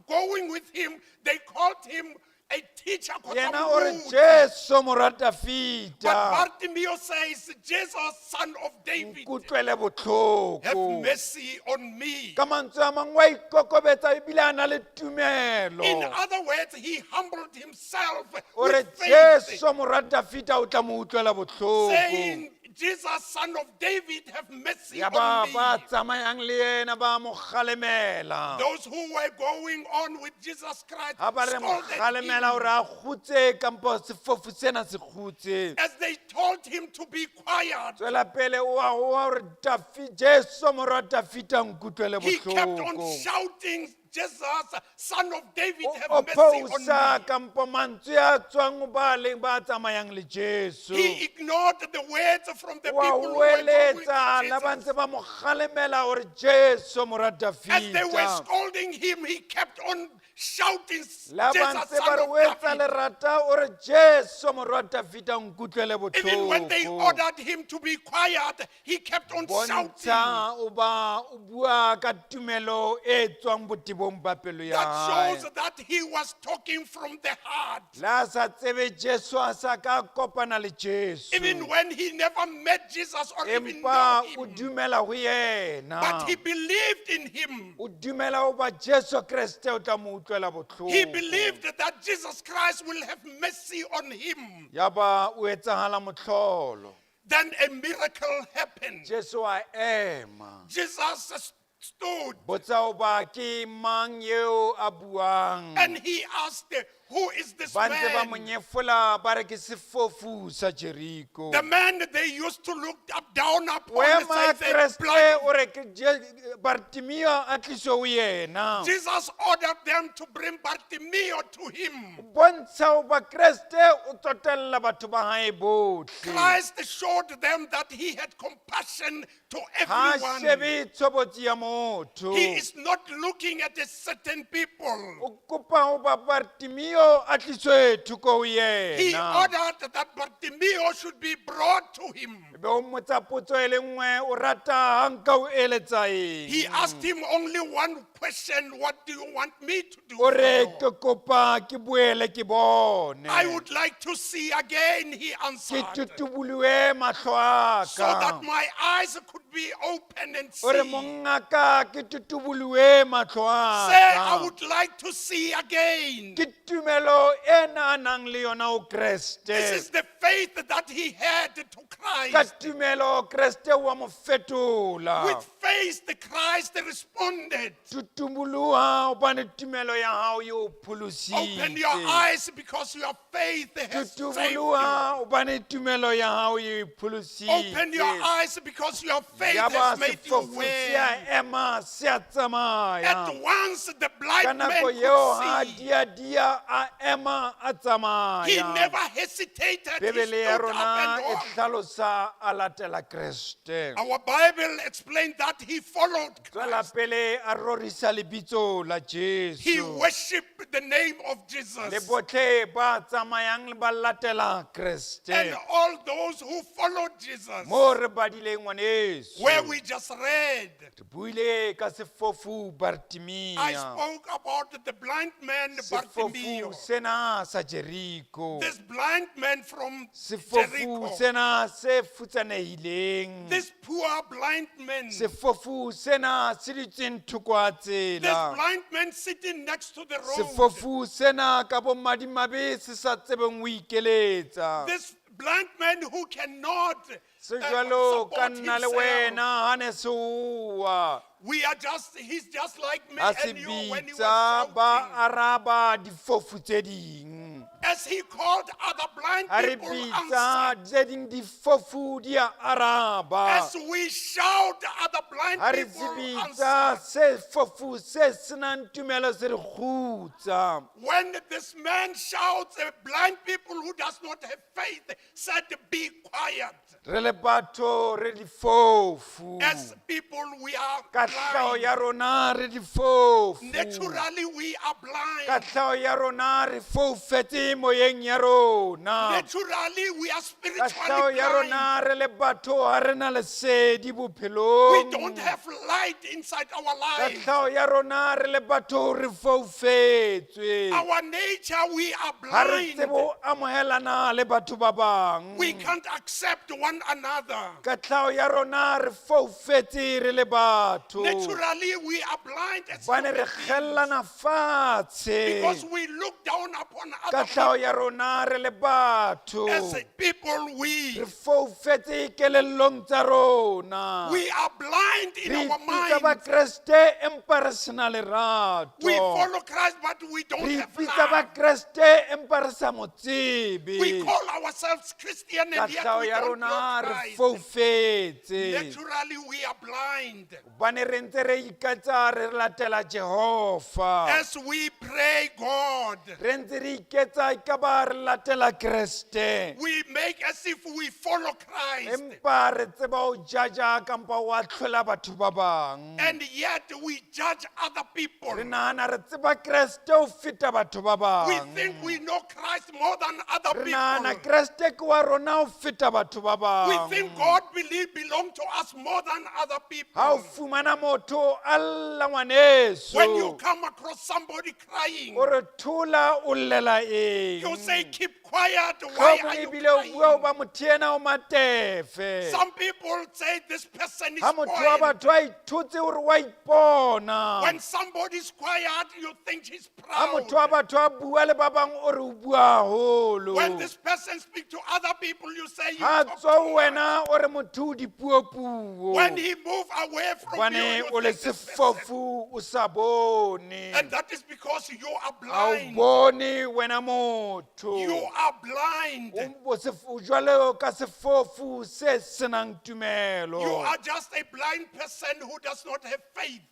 going with him, they called him a teacher. Yena o re But Jesu morwa Dafita. Bartimaeus says, Jesus, son of David, Nkutlwele have botlhoko. mercy on me. Ka mantswe a mangwe wa ikokobetsa ebile a na le tumelo. In other words, he humbled himself O re with faith, Jesu morwa Dafita o tla mo utlwela botlhoko. saying, Jesus, son of David, have mercy Ya ba on ba me. tsamayang le yena ba mo kgalemela. Those who were going on with Jesus Christ Ha ba re mo scolded kgalemela him hore a kgutse kampo sefofu sena se kgutse. as they told him to be quiet. Tswela pele o a hoa hore Jesu morwa Dafita nkutlwele He kept on bohloko. shouting, Jesus, son of David, O have mercy on opposa me. kampo mantswe a tswang ho ba leng ba tsamayang le Jesu. He ignored the words from the Wa people who were going with hoeletsa la ba Jesus. ntse ba mo kgalemela hore Jesu morwa As they were Dafita. scolding him, he kept on shouting, La ba Jesus, ntse ba son re of o etsa David. lerata o re Jesu morwa Dafita nkutlwele Even when they botlhoko. ordered him to be quiet, he kept on shouting. Bontsha o ba o bua ka tumelo e tswang botebong ba pelo ya That hae. shows that he was talking from the heart. Le a sa tsebe Jesu a sa ka kopana le Jesu. Even when he never met Jesus or even Empa know o him. dumela ho yena. But he believed in him. O dumela hoba Jesu Kreste o tla mo utlwela botlhoko. He believed that Jesus Christ will have mercy on him. Ya ba o etsahala mohlolo. Then a miracle happened. Jesu a ema. Jesus stood Botsa hoba ke mang eo a buang. and he asked, Who is this Ba ntse ba mo man? nyefola ba re ke sefofu sa Jeriko. The man they used to look up down upon O and ema say, "The Kreste blind." o re ke Bartimeo a tliswe ho yena. Jesus ordered them to bring Bartimaeus to him. Bontsha hoba Kreste o tsotella batho ba hae bohle. Christ showed them that he had compassion to Ha everyone. shebe tshobotsi ya motho. He is not looking at a certain people. O kopa hoba Bartimeo a tliswe thoko ho He yena. ordered that Bartimaeus should be brought to him. Ebe o mmotsa potso e le nngwe o rata ha nka o eletsa He eng? asked him only one question. What do you want me to do O for re you? ke kopa ke boele ke bone. I would like to see again, he Ke answered, tutubolohe mahlo a so that ka. my eyes could be open and O re see. mongaka ke tutubolohe mahlo a Say, I ka. would like to see again. Ke tumelo ena a nang le yona ho This Kreste. is the faith that he had to Ka Christ. tumelo Kreste wa mo fetola. With faith, the Christ responded. Tutumbuluha hobane tumelo ya hao e o Open pholositse. your eyes because your faith has saved you. Tutumbuluha hobane tumelo ya hao e o pholositse. Open your eyes because your faith Yaba has made you sefofu se well. a ema se a tsamaya. At once the Ka blind man nako eo ha could see. dia dia a ema a He tsamaya. never hesitated. He Bebele ya stood up rona and e walked. hlalosa a latela Kreste. Our Bible explained that he followed Tswela Christ. pele a rorisa lebitso la He Jesu. worshipped the name of Le Jesus. botlhe ba tsamayang ba latela Kreste. And all those who followed Jesus, Mo re badileng ngwaneso. where we just read, Re buile ka sefofu I Bartimea. spoke about the blind man Sefofu Bartimaeus. sena sa Jeriko. This blind man from Sefofu Jericho. sena se futsanehileng. This poor blind man. This Sefofu sena se dutseng thoko a tsela. blind man sitting next to the road. Sefofu sena ka bomadimabe se sa tsebeng ho ikeletsa. This blind man who cannot Se jwalo ka support nna le himself. wena ha ne se owa. We are just, he's just like me Ha se and you when he was bitsa ba shouting. araba difofu tse ding. As he called other blind Ha re people bitsa answered. tse ding difofu di a araba. As we shout, other blind Ha re people se bitsa answered. se fofu se senang tumelo se re kgutsa. When this man shouts, blind people who does not have faith said, be quiet. Re le batho re difofu. As people, we are Ka tlhaho blind. ya rona re difofu. Naturally, we are Ka blind. tlhaho ya rona re foufetse moyeng ya rona. Naturally, we are Ka tlhaho spiritually ya blind. rona re le batho ha re na lesedi We bophelong. don't have light inside our Ka lives. tlhaho ya rona re le batho re foufetswe. Our nature, we are Ha re blind. tsebe ho amohelana le batho ba bang. We can't accept one another. Ka tlhaho ya rona re foufetse re le batho. Naturally, we are blind as Bane human re beings kgellana fatshe. because we look down upon Ka other tlhaho ya rona re le batho. people. As people, Re we foufetse kelellong tsa rona. we are blind in Re our ipitsa minds. Bakreste empa re sena We lerato. follow Christ, but we don't Re have ipitsa love. Bakreste empa re sa mo tsebe. We call ourselves Christian Ka and yet tlhaho we ya don't know rona re Christ. foufetse. Naturally, we are blind. Hobane re ntse re iketsa re latela Jehova. As we pray God, Re ntse re iketsa ekaba re latela Kreste. we make as if we follow Christ. Empa re tseba ho jaja kampa ho ahlola batho ba bang. And yet we judge other people. Re nahana re tseba Kreste ho feta batho ba We bang. think we know Christ more than other Re nahana people. Kreste ke wa rona ho feta batho ba We bang. think God believe belong to us more than other Ha o people. fumana motho a lla ngwaneso. When you come across somebody crying, O re thola o llela eng? you say, keep quiet. Why Tlhomong are you ebile o bua o crying? ba motho ena o matefe. Some people say this person is Ha motho wa spoiled. batho a ithotse hore wa ipona. When somebody's quiet, you think he's Ha motho wa proud. batho a bua le ba bang o re o bua haholo. When this person speaks to other people, you say you Ha talk tswa Ho wena o re motho o dipuopuo When he move away from you, hobane you o le think this person. sefofu o sa bone. And that is because you are Ha o blind. bone wena motho. You are blind. O jwalo ka sefofu se senang tumelo. You are just a blind person who does not have faith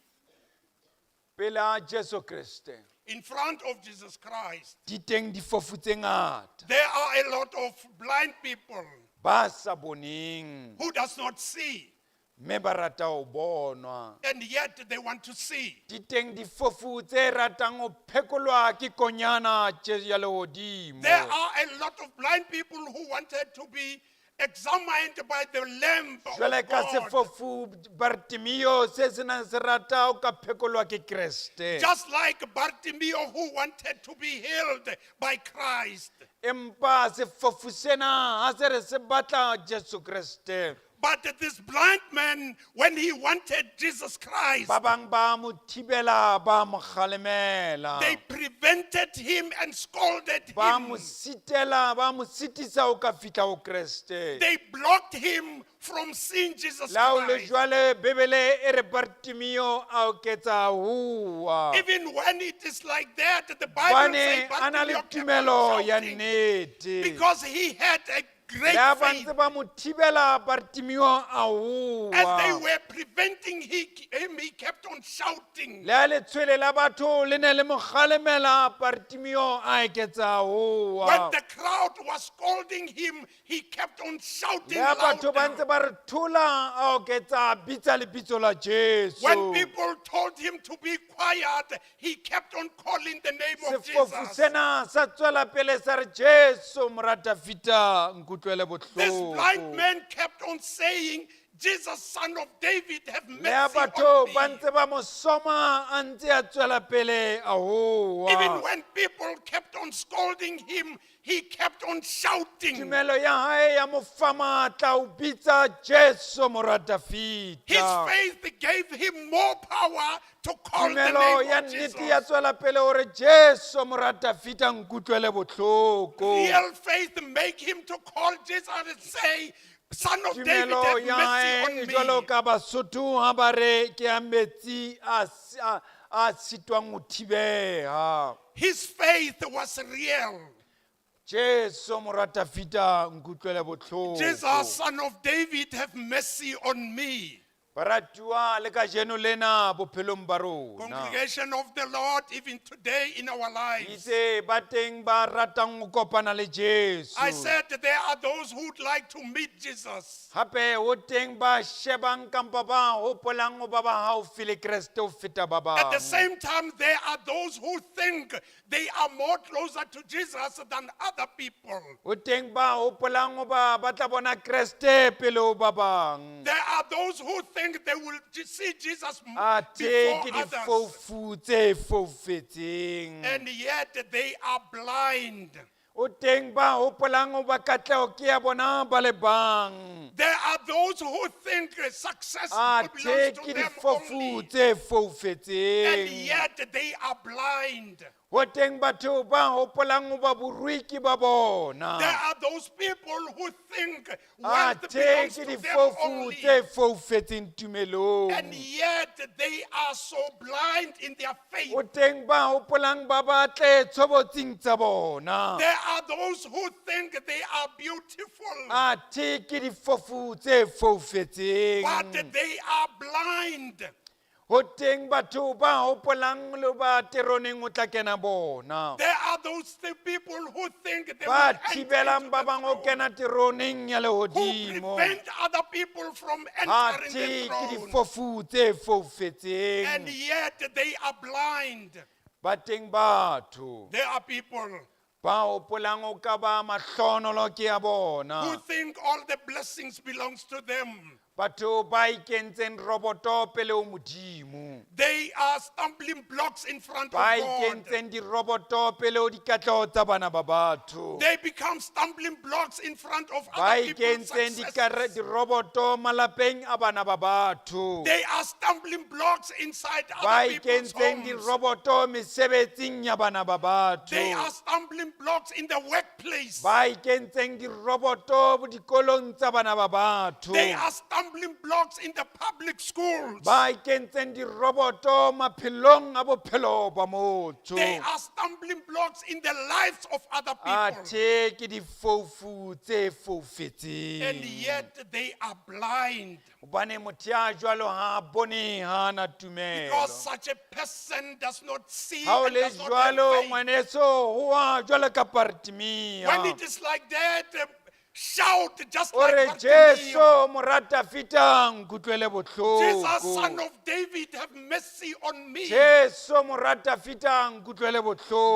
Pela Jesu Kreste in front of Jesus Christ. di teng difofu tse ngata There are a lot of blind people ba sa boneng who does not see, mme ba rata ho bonwa. and yet they want to see. Di teng difofu tse ratang ho phekolwa ke konyana ya lehodimo. There are a lot of blind people who wanted to be examined by the Lamb of Jwale ka God. sefofu Bartimeo se senang se rata ho ka phekolwa ke Kreste. Just like Bartimaeus who wanted to be healed by Christ. Empa sefofu sena ha se re se batla Jesu Kreste. But this blind man, when he wanted Jesus Christ, Ba bang ba mo thibela ba mo kgalemela. they prevented him and scolded Ba him. mo sitela ba mo sitisa ho ka fihla ho Kreste. They blocked him from seeing Jesus Le ha o le Christ. jwale Bibele e re Bartimeo a oketsa hua. Even when it is like that, the Bible Hobane says a na le Bartimaeus kept on tumelo ya shouting nnete. because he had a great Le ha ba faith. ntse ba mo thibela Bartimeo a As they hua. were preventing him, he kept on shouting. Le ha letshwele la batho le ne le mo kgalemela Bartimeo a eketsa When hua. the crowd was scolding him, he kept on shouting Le ha batho ba louder. ntse ba re thola a oketsa a bitsa lebitso la Jesu. When people told him to be quiet, he kept on calling the name of Sefofu Jesus. sena sa tswela pele sa re Jesu mora Dafita nkutlwele This blind bohloko. man kept on saying, Jesus, son of David, have Le ha mercy batho on ba me. ntse ba mo soma a ntse a tswela pele a Even hoa. when people kept on scolding him, he kept on shouting. Tumelo ya hae ya mo fa matla ho bitsa Jesu mora His Dafita. faith gave him more power to call the Tumelo name ya of nnete ya Jesus. tswela pele hore Jesu mora Dafita nkutlwele bohloko. Real faith make him to call Jesus and say, Son of David, Tumelo have ya hae mercy e on jwalo me. ka Basotho ha ba re ke ya metsi a sitwang ho thibeha. His faith was real. Jesu mora Dafita nkutlwele bohloko. Jesus, son of David, have mercy on me. Baratuwa le kajeno lena bophelong ba rona. Congregation of the Lord, even today in our lives. Itse ba teng ba ratang ho kopana le Jesu. I said there are those who'd like to meet Jesus. Hape ho teng ba shebang kampa ba hopolang ho ba ba haufi le Kreste ho feta ba At the bang. same time, there are those who think they are more closer to Jesus than other people. Ho teng ba hopolang ho ba ba tla bona Kreste pele ho ba bang. There are those who think they will see Jesus Athe before ke others. difofu tse foufetseng. And yet they are blind. O teng ba hopolang ho ba katleho ke ya bona ba le bang. There are those who think success Athe belongs to ke them difofu only. tse And foufetseng. yet they are blind. Ho teng batho ba hopolang ho ba borui ke ba bona. There are those people who think wealth Athe belongs ke to them difofu only. tse foufetseng tumelong. And yet they are so blind in their faith. O teng ba hopolang ba batle tshobotsing tsa bona. There are those who think they are beautiful, Athe ke difofu tse foufetseng. but they are blind. Ho teng batho ba hopolang le ba teroneng ho tla kena bona. There are those people who think they Ba will enter thibelang into ba the bang ho throne, kena teroneng ya who lehodimo. prevent other people from entering Athe the ke throne. difofu tse And foufetseng. yet they are blind. Ba teng batho There are people ba hopolang ho ka ba mahlonolo ke ya who bona. think all the blessings belongs to them. Batho ba ikentseng roboto pele ho Modimo. They are stumbling blocks in front of Ba God. ikentseng diroboto pele ho dikatleho tsa bana ba batho. They become stumbling blocks in front of Ba other people's ikentseng successes. diroboto malapeng a bana ba batho. They are stumbling blocks inside Ba other people's ikentseng homes. diroboto mesebetsing ya bana ba They batho. are stumbling blocks in the workplace. Ba ikentseng diroboto bo dikolong tsa bana ba batho. They are stumbling blocks in the public schools. Ba ikentseng diroboto maphelong a bophelo ba motho. They are stumbling blocks in the lives of other people. Athe ke difofu tse And foufetseng. yet they are blind. Hobane motho ya jwalo ha a bone ha a na tumelo. Because such a person does not see Ha o and le does not jwalo have faith. ngwaneso ho wa jwalo ka Bartimea. When it is like that, shout just O like re Bartimaeus. Jesu morata feta nkutlwele Jesus, son bohloko. of David, have mercy on me. Jesu morata feta nkutlwele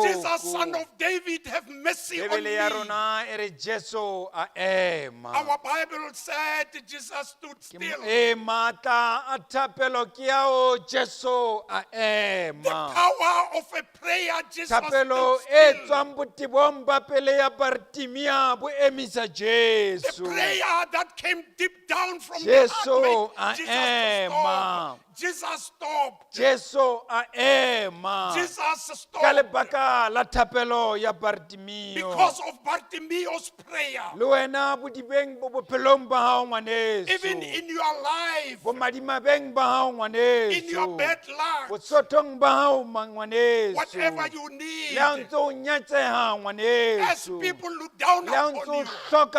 Jesus, son bohloko. of David, have mercy on Bebele ya me. rona e re Jesu a ema. Our Bible said Jesus stood Ke still. E matla a thapelo ke ao Jesu a The ema. power of a prayer, Jesus Thapelo stood e still. tswang botebong ba pele ya Bartimea bo emisa The Jesu. prayer that came deep down from Jesu the heart a made Jesus to ema. stop. Jesus stopped. Jesu a ema. Jesus Ka stopped lebaka la thapelo ya Bartimeo. because of Bartimaeus' prayer. Le wena bodibeng bo bophelong ba hao ngwaneso. Even in your life, Bo madimabeng ba hao in your ngwaneso. bad luck, Bosothong ba hao ma ngwaneso. whatever you need, Le ha o ntse o nyatseha as ngwaneso. people look down Le ha o upon ntse o you, hloka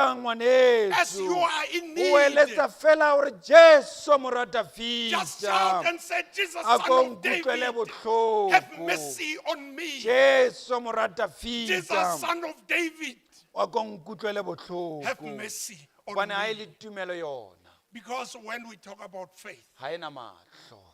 as you ngwaneso. are in O eletsa need, fela hore Jesu morata just shout feta. and say, Jesus, A son ko of nkutlwele David, have bohloko. mercy on me. Jesu morata Jesus, feta. son of David, Wa ko nkutlwele have bohloko. mercy on Hobane ha e me. le tumelo yona Because when we talk about faith, ha e na mahlo.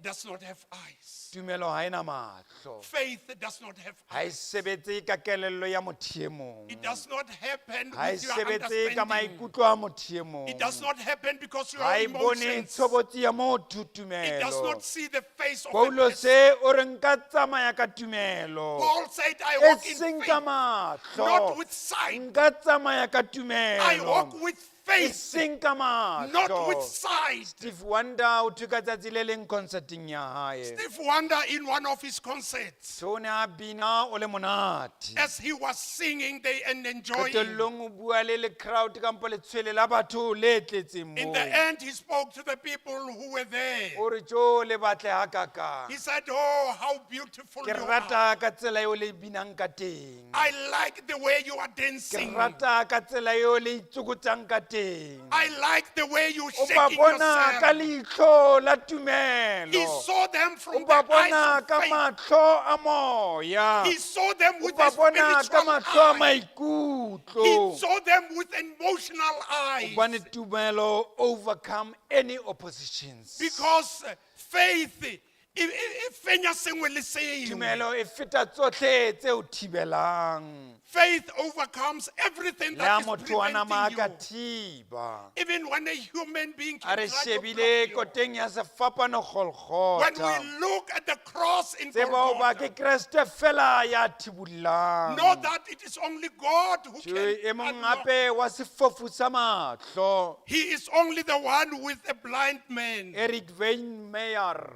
does not have eyes. Tumelo ha e na mahlo. Faith does not have Ha e eyes. sebetse ka kelello ya motho e mong. It does not happen Ha e with your sebetse ka understanding. maikutlo a motho e mong. It does not happen because you Ha are e bone emotions. tshobotsi ya motho It does tumelo. not see the face of a Paulose person. o re nka tsamaya ka tumelo. Paul said, I E walk in seng faith, ka mahlo. not with sight. Nka tsamaya ka I tumelo. walk with E faith, seng ka not with mahlo. sight. Steve Wonder o thwe ka tsatsi le leng concerteng ya hae. Steve Wonder in one of his concerts, So o ne a bina o le monate. as he was singing they and enjoying. Qetellong o bua le le crowd kampo letshwele la batho le tletseng In moo. the end, he spoke to the people who were there. O re tjo le batle hakakang. He said, Oh, how beautiful Ke you are. rata ka tsela eo le binang ka teng. I like the way you are Ke dancing. rata ka tsela eo le itsokotsang ka teng. I like the way you O ba shaking bona ka yourself. leihlo la He tumelo. saw them O from the ba eyes bona of ka faith. mahlo a moya. He saw them O with ba a bona ka spiritual mahlo a eye. maikutlo. He saw them with emotional eyes. Hobane tumelo overcome any oppositions. Because faith e fenya sengwe le sengwe. Tumelo e feta tsohle tse o thibelang. Faith overcomes everything Le ha that is motho wa nama a ka preventing you. thiba. Even when a human being A can re try to block shebile you. koteng ya sefapano When Golgotha. we look at the cross in Tseba hoba Golgotha, ke Kreste fela ya thibullang. know that it is only God who Tjhe, e can mong unlock. hape wa sefofu sa mahlo. He is only the one with a blind man. Eric Weinmeyer.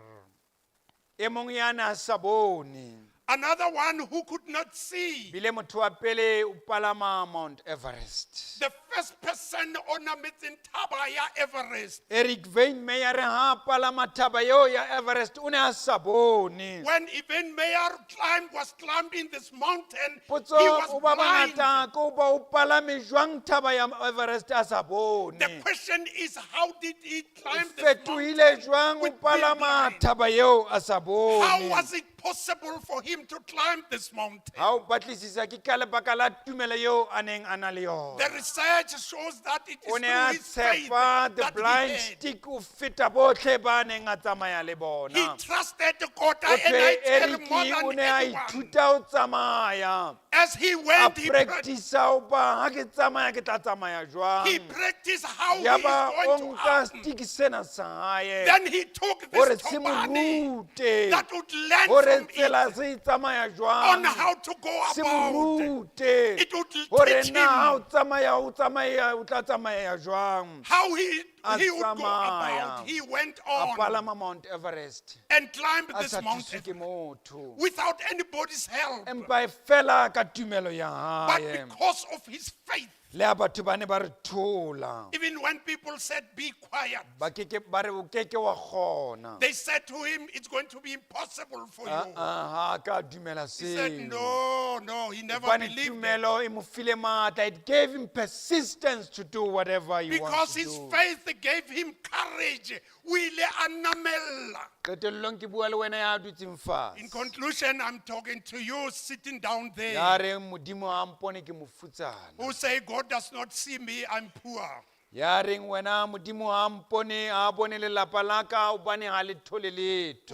E mong ya na sa bone. Another one who could not see. Bile motho wa pele o palama Mount Everest. The first person on nametseng thaba ya Everest. Eric Weinmeyer ha a palama thaba eo ya Everest o ne a sa bone. When even Mayor climbed, was climbing this mountain, he Potso was o ba blind. bangata ke o ba o palame jwang thaba ya Everest a sa bone. The question is, how did he climb this Fetohile mountain jwang o with being palama blind? thaba eo a sa How bone. was it possible for him to climb this mountain? Ha o batlisisa ke ka lebaka la tumelo eo a neng a na le yona. The research shows that it is O ne through a his faith tshepa the that blind he had. stick o feta botlhe ba neng a tsamaya le He bona. trusted God O and thwe I tell more Eric o than ne a anyone. ithuta ho tsamaya. As he A went, he, practice ho ba ha ke tsamaya ke tla tsamaya he jwang. practiced how he is Yaba o going to nka happen. stick sena sa hae. Then he took Hore this se mo tobani rute. that would learn Hore from from tsela it se e tsamaya on jwang how to go se mo about. rute It would hore teach na ha him o tsamaya o tsamaya o tla tsamaya jwang how he, A he would go tsamaya. about. He went A on palama Mount Everest and climbed a this sa thuswe mountain ke motho without anybody's help. empa e fela ka tumelo ya But hae because of his faith, le ha batho ba ne ba re thola even when people said, Be quiet, ba keke ba re o keke wa kgona they said to him, It's going to be impossible for Ah, you. ah, ha a ka dumela He said, seo No, no, he never Hobane believed it. tumelo e mo file matla. It gave him persistence to do whatever he Because wants to his do. faith gave him courage. O ile a namella. Qetellong ke bua le wena ya dutseng In fatshe conclusion, I'm talking to you sitting down there ya reng modimo ha mpone ke mofutsana who say, God does not see me, I'm poor. Ya reng wena modimo ha mpone ha bone lelapa la ka hobane ha le thole Who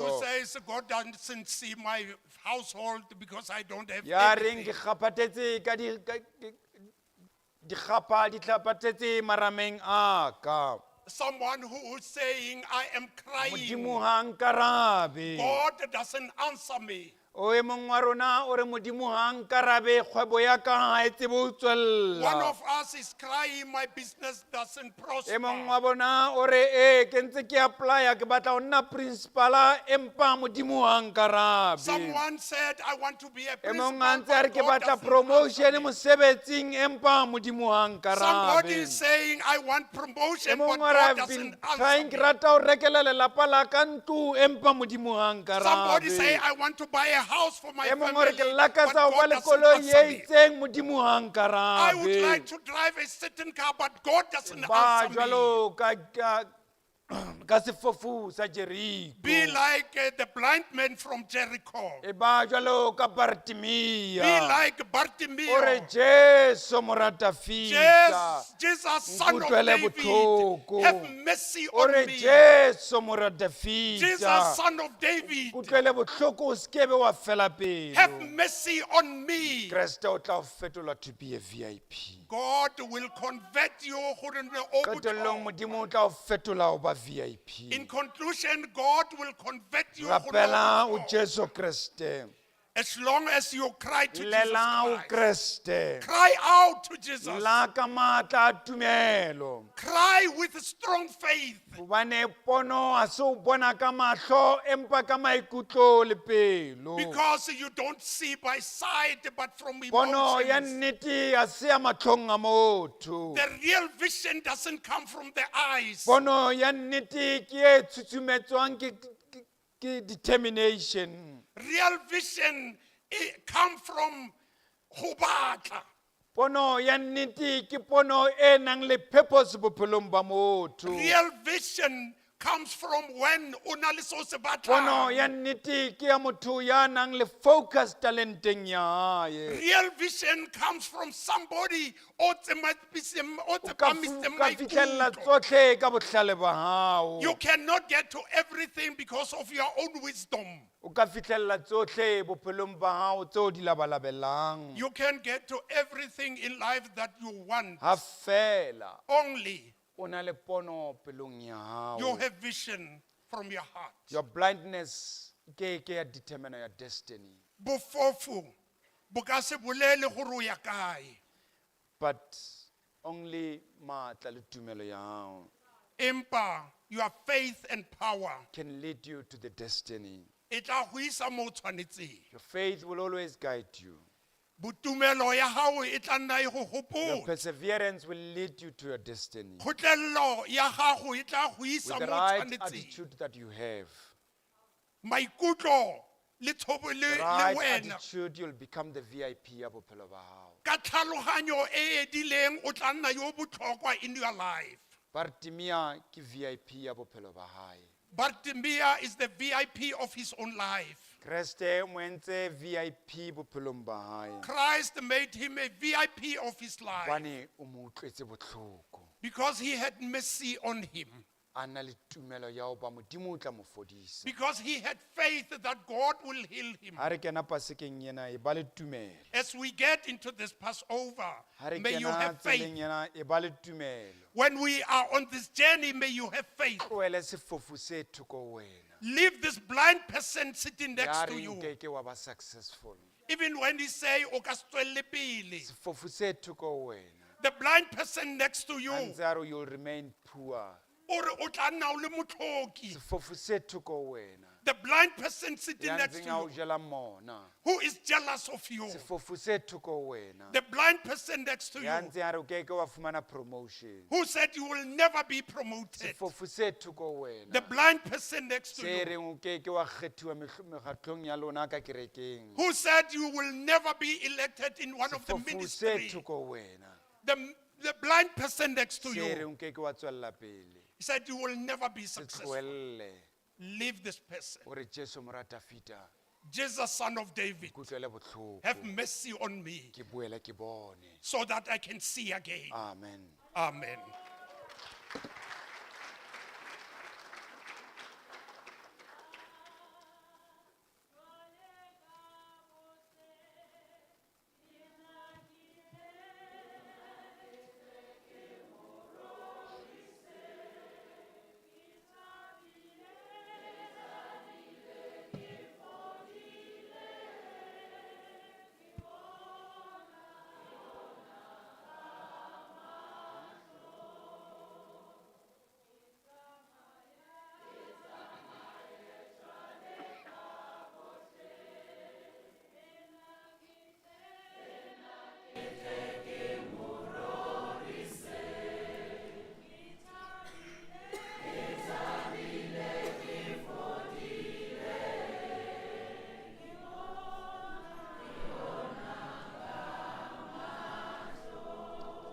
letho says, God doesn't see my household because I don't have ya reng anything. ke kgaphathetse ka di dikgapha di tlhaphathetse marameng a ka Someone who is saying, I am crying. modimo ha nkarabe God doesn't answer me. O e mong wa rona o re modimo ha nkarabe kgwebo ya ka ha e tsebe ho One tswella of us is crying, my business doesn't E mong prosper. wa bona o re ee ke ntse ke applya ke batla ho nna principala empa modimo ha nkarabe Someone said, I want to be a E mong principal, a ntse a re but ke God batla doesn't promotion answer me. mosebetsing empa modimo ha Somebody nkarabe is saying, I want E promotion, but mong o re God I've been doesn't answer trying ke me. rata ho rekela lelapa la ka ntlo empa modimo ha Somebody say, nkarabe I want to buy a house for my E mong o re family, ke but lakatsa ho ba God le doesn't koloi answer e me. itseng modimo ha I would nkarabe like to drive a certain car, but God doesn't Ba answer me. jwalo ka sefofu sa Jeriko Be like the blind man from Jericho. E ba jwalo ka Be Bartimea like O re Bartimaeus. Jesu morata fita Jesus, Jesus, son of Nkutlwele David, bohloko. have mercy O on re me. Jesu morata Jesus, fita son of David, Kutlwele bohloko o sekebe wa fela pelo have mercy on me. Kreste o tla o fetola to be a VIP God will convert you. Gore nne o Qetellong botlhokwa. modimo o tla o fetola ho ba VIP In conclusion, God will convert you. Gore nne Rapela o o botlhokwa. Jesu Kreste As long as you cry to Jesus Llela o Christ, Kreste cry out to Jesus, La ka matla a tumelo cry with strong faith. Hobane pono ha se o bona ka mahlo empa ka maikutlo le pelo Because you don't see by sight, but from Pono ya emotions. nnete ha se ya mahlong a motho The real vision doesn't come from the eyes. Pono ya nnete ke e tshutshumetswang ke determination Real vision it come from ho batla. Pono ya nnete ke pono e nang le purpose bophelong ba motho Real vision comes from when o na le seo se Pono batlang. ya nnete ke ya motho ya nang le focus talenteng ya hae Real vision comes from somebody o O ka tsepamisitseng ka fihlella maikutlo. tsohle ka bohlale ba hao You cannot get to everything because of your own wisdom. O ka fihlella tsohle bophelong ba hao tseo di labalabelang You can get to everything in life that you want. Ha fela Only o na le pono pelong ya you hao have vision from your heart. Your blindness e ke ke ya determine your destiny Bofofu bo ka se bolele gore o ya kae. But only matla le tumelo ya hao Empa your faith and power can lead you to the destiny. e tla go isa mo o tshwanetseng. Your faith will always guide you. Botumelo ya gago e tla nna e go Your gopola. perseverance will lead you to your destiny. Kgotlelelo ya gago e tla go isa With the mo o right tshwanetseng. attitude that you have, Maikutlo le tshobo the le le right wena. attitude, you'll become the VIP ya bophelo ba hao. Ka tlhaloganyo e edileng o tla nna yo botlhokwa in your life. Bartimea ke VIP ya bophelo ba hae. Bartimea is the VIP of his own life. Kreste o mo entse VIP bophelong ba hae. Christ made him a VIP of his life Hobane o mo utlwetse bohloko. because he had mercy on him, A na le tumelo ya hoba Modimo o tla mo fodisa. because he had faith that God will heal him. Ha re kena pasekeng ena e ba le tumelo. As we get into this Passover, Ha re may you kena have faith. tseleng ena e ba le tumelo. When we are on this journey, may you have faith. Tlohele sefofu se thoko ho wena. Leave this blind person sitting Ya next to reng you. ke ke wa ba successful. Even when he say, "O ka se tswelle pele." Sefofu se thoko ho wena. The blind person next to you, A ntse a re you'll remain poor. o re o tla nna o le motlhoki. Sefofu se thoko ho wena. The blind person sitting Ya next ntseng to a o you, jela mona. who is jealous of you. Sefofu se thoko ho wena. The blind person next to Ya you, ntseng a re o ke ke wa fumana promotion. who said you will never be promoted. Sefofu se thoko ho wena. The blind person next to Se you, reng o ke ke wa kgethiwa mekgatlong ya lona ka kerekeng. who said you will never be elected in one of the Sefofu se ministry. thoko ho wena. The blind person next to Se you reng o ke ke wa tswella pele. said you will never be Se successful. tlohelle. Leave this person. O re Jesu mora Dafita, Jesus, son of David, nkutlwele bohloko. have mercy on me Ke boele ke bone. so that I can see again. Amen. Amen.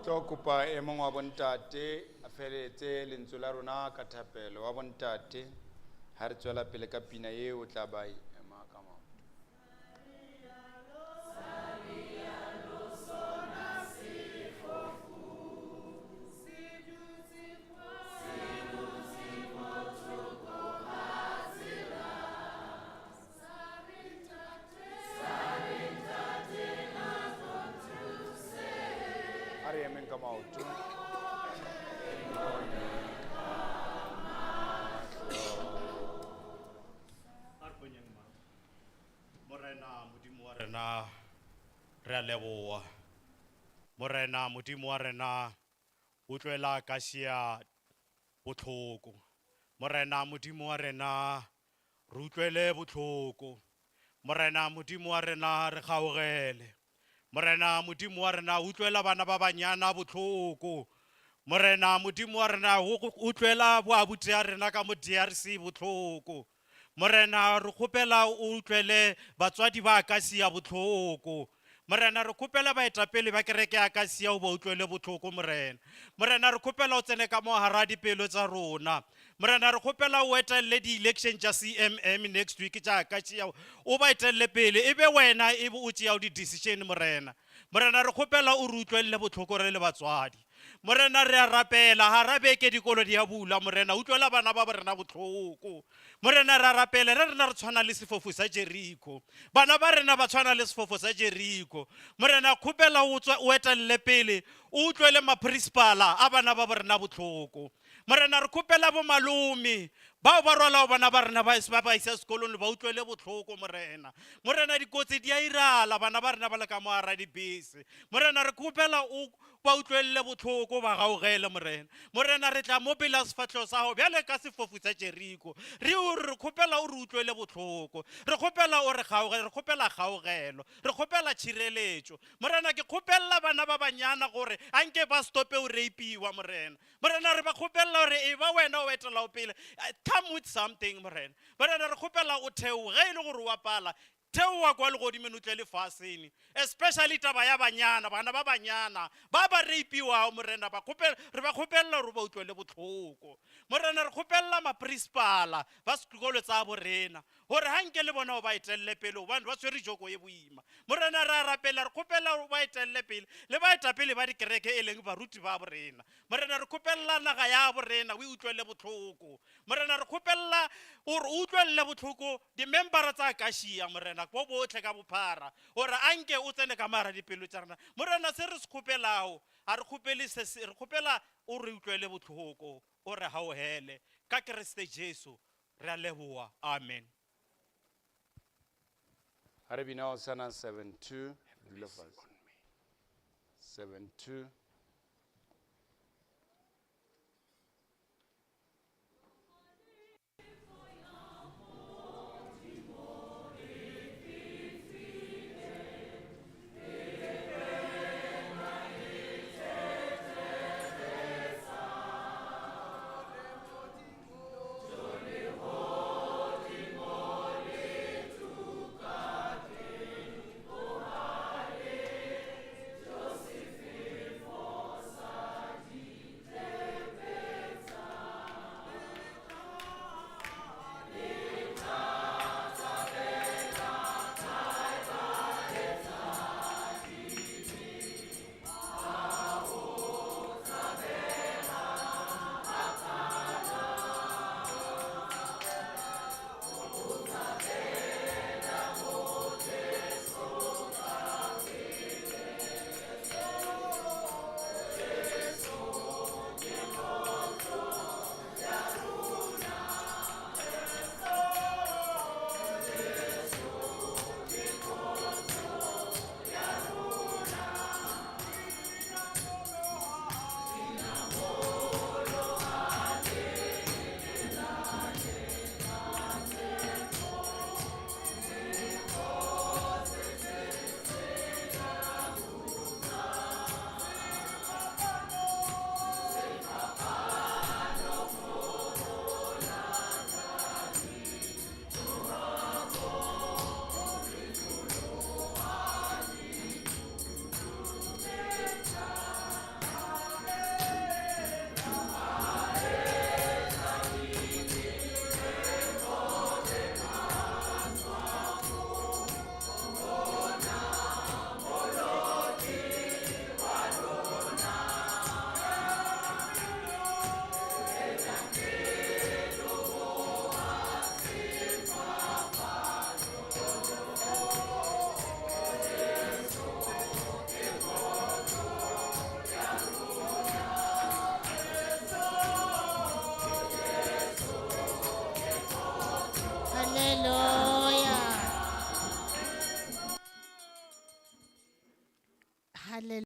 Tlo kopa e mong wa bontate a feletse lentswe la rona ka thapelo wa bontate ha re tswela pele ka pina eo o tla ba e ema ka maoto. A re emeng ka maoto. A re kwenyeng mahlo. Morena Modimo wa rena re a leboha. Morena Modimo wa rena utlwela Akasia botlhoko. Morena Modimo wa rena re utlwele botlhoko. Morena Modimo wa rena re gaogele. Morena Modimo wa rena utlwela bana ba banyana botlhoko. Morena Modimo wa rena utlwela boabuti ya rena ka mo DRC botlhoko. Morena re kgopela o utlwele batswadi ba Akasia botlhoko. Morena re kgopela baetapele ba kereke ya Akasia o ba utlwele botlhoko Morena. Morena re kgopela o tsene ka mo hara dipelo tsa rona. Morena re kgopela o etelle di-election tša CMM next week tša Akasia o ba etelle pele e be wena e be o tšeago di-decision Morena. Morena re kgopela o re utlwelele botlhoko re le batswadi. Morena re a rapela hara beke dikolo di a bula Morena utlwela bana ba rena botlhoko. Morena re a rapela re rena re tshwana le sefofu sa Jericho. Bana ba rena ba tshwana le sefofu sa Jericho. Morena kgopela o tswe o etelle pele o utlwele ma-principala a bana ba rena botlhoko. Morena re kgopela bo malome bao ba rwalago bana ba rena ba ba isa sekolong ba utlwele botlhoko Morena. Morena dikotsi di a irala bana ba rena ba le ka mo hara dibese. Morena re kgopela o ba utlwelele botlhoko ba gaogele Morena. Morena re tla mo pela sefatlhego sa gago bjale ka sefofu sa Jericho. Re o re kgopela o re utlwele botlhoko. Re kgopela o re gaogele, re kgopela kgaogelo, re kgopela tšhireletšo. Morena ke kgopela bana ba banyana gore anke ba stope o rapiwa Morena. Morena re ba kgopela gore e ba wena o etelago pele, come with something Morena. Morena re kgopela o theoge ge e le gore o apala theoga kwa legodimong o tle lefaseng, especially taba ya banyana, bana ba banyana ba ba rapiwago Morena, re ba kgopelela gore ba utlwele botlhoko. Morena re kgopelela ma-principala ba sekolo tsa borena gore ga nke le bona o ba etelle pele gobane ba tshwere joko e boima. Morena re a rapela re kgopela gore ba etelle pele le baetapele ba dikereke e leng baruti ba borena. Morena re kgopelela naga ya borena o e utlwele botlhoko. Morena re kgopelela gore o utlwelele botlhoko di-membera tsa Akasia Morena bo botlhe ka bophara gore anke o tsene ka mara dipelo tsa rena. Morena se re se kgopelago a re kgopele se se, re kgopela o re utlwele botlhoko o re gaogele ka Kriste Jesu. Re a leboa. Amen. Ha re bina Hosanna 7-2, dula fatshe. 7-2. Hallelujah. Hallelujah.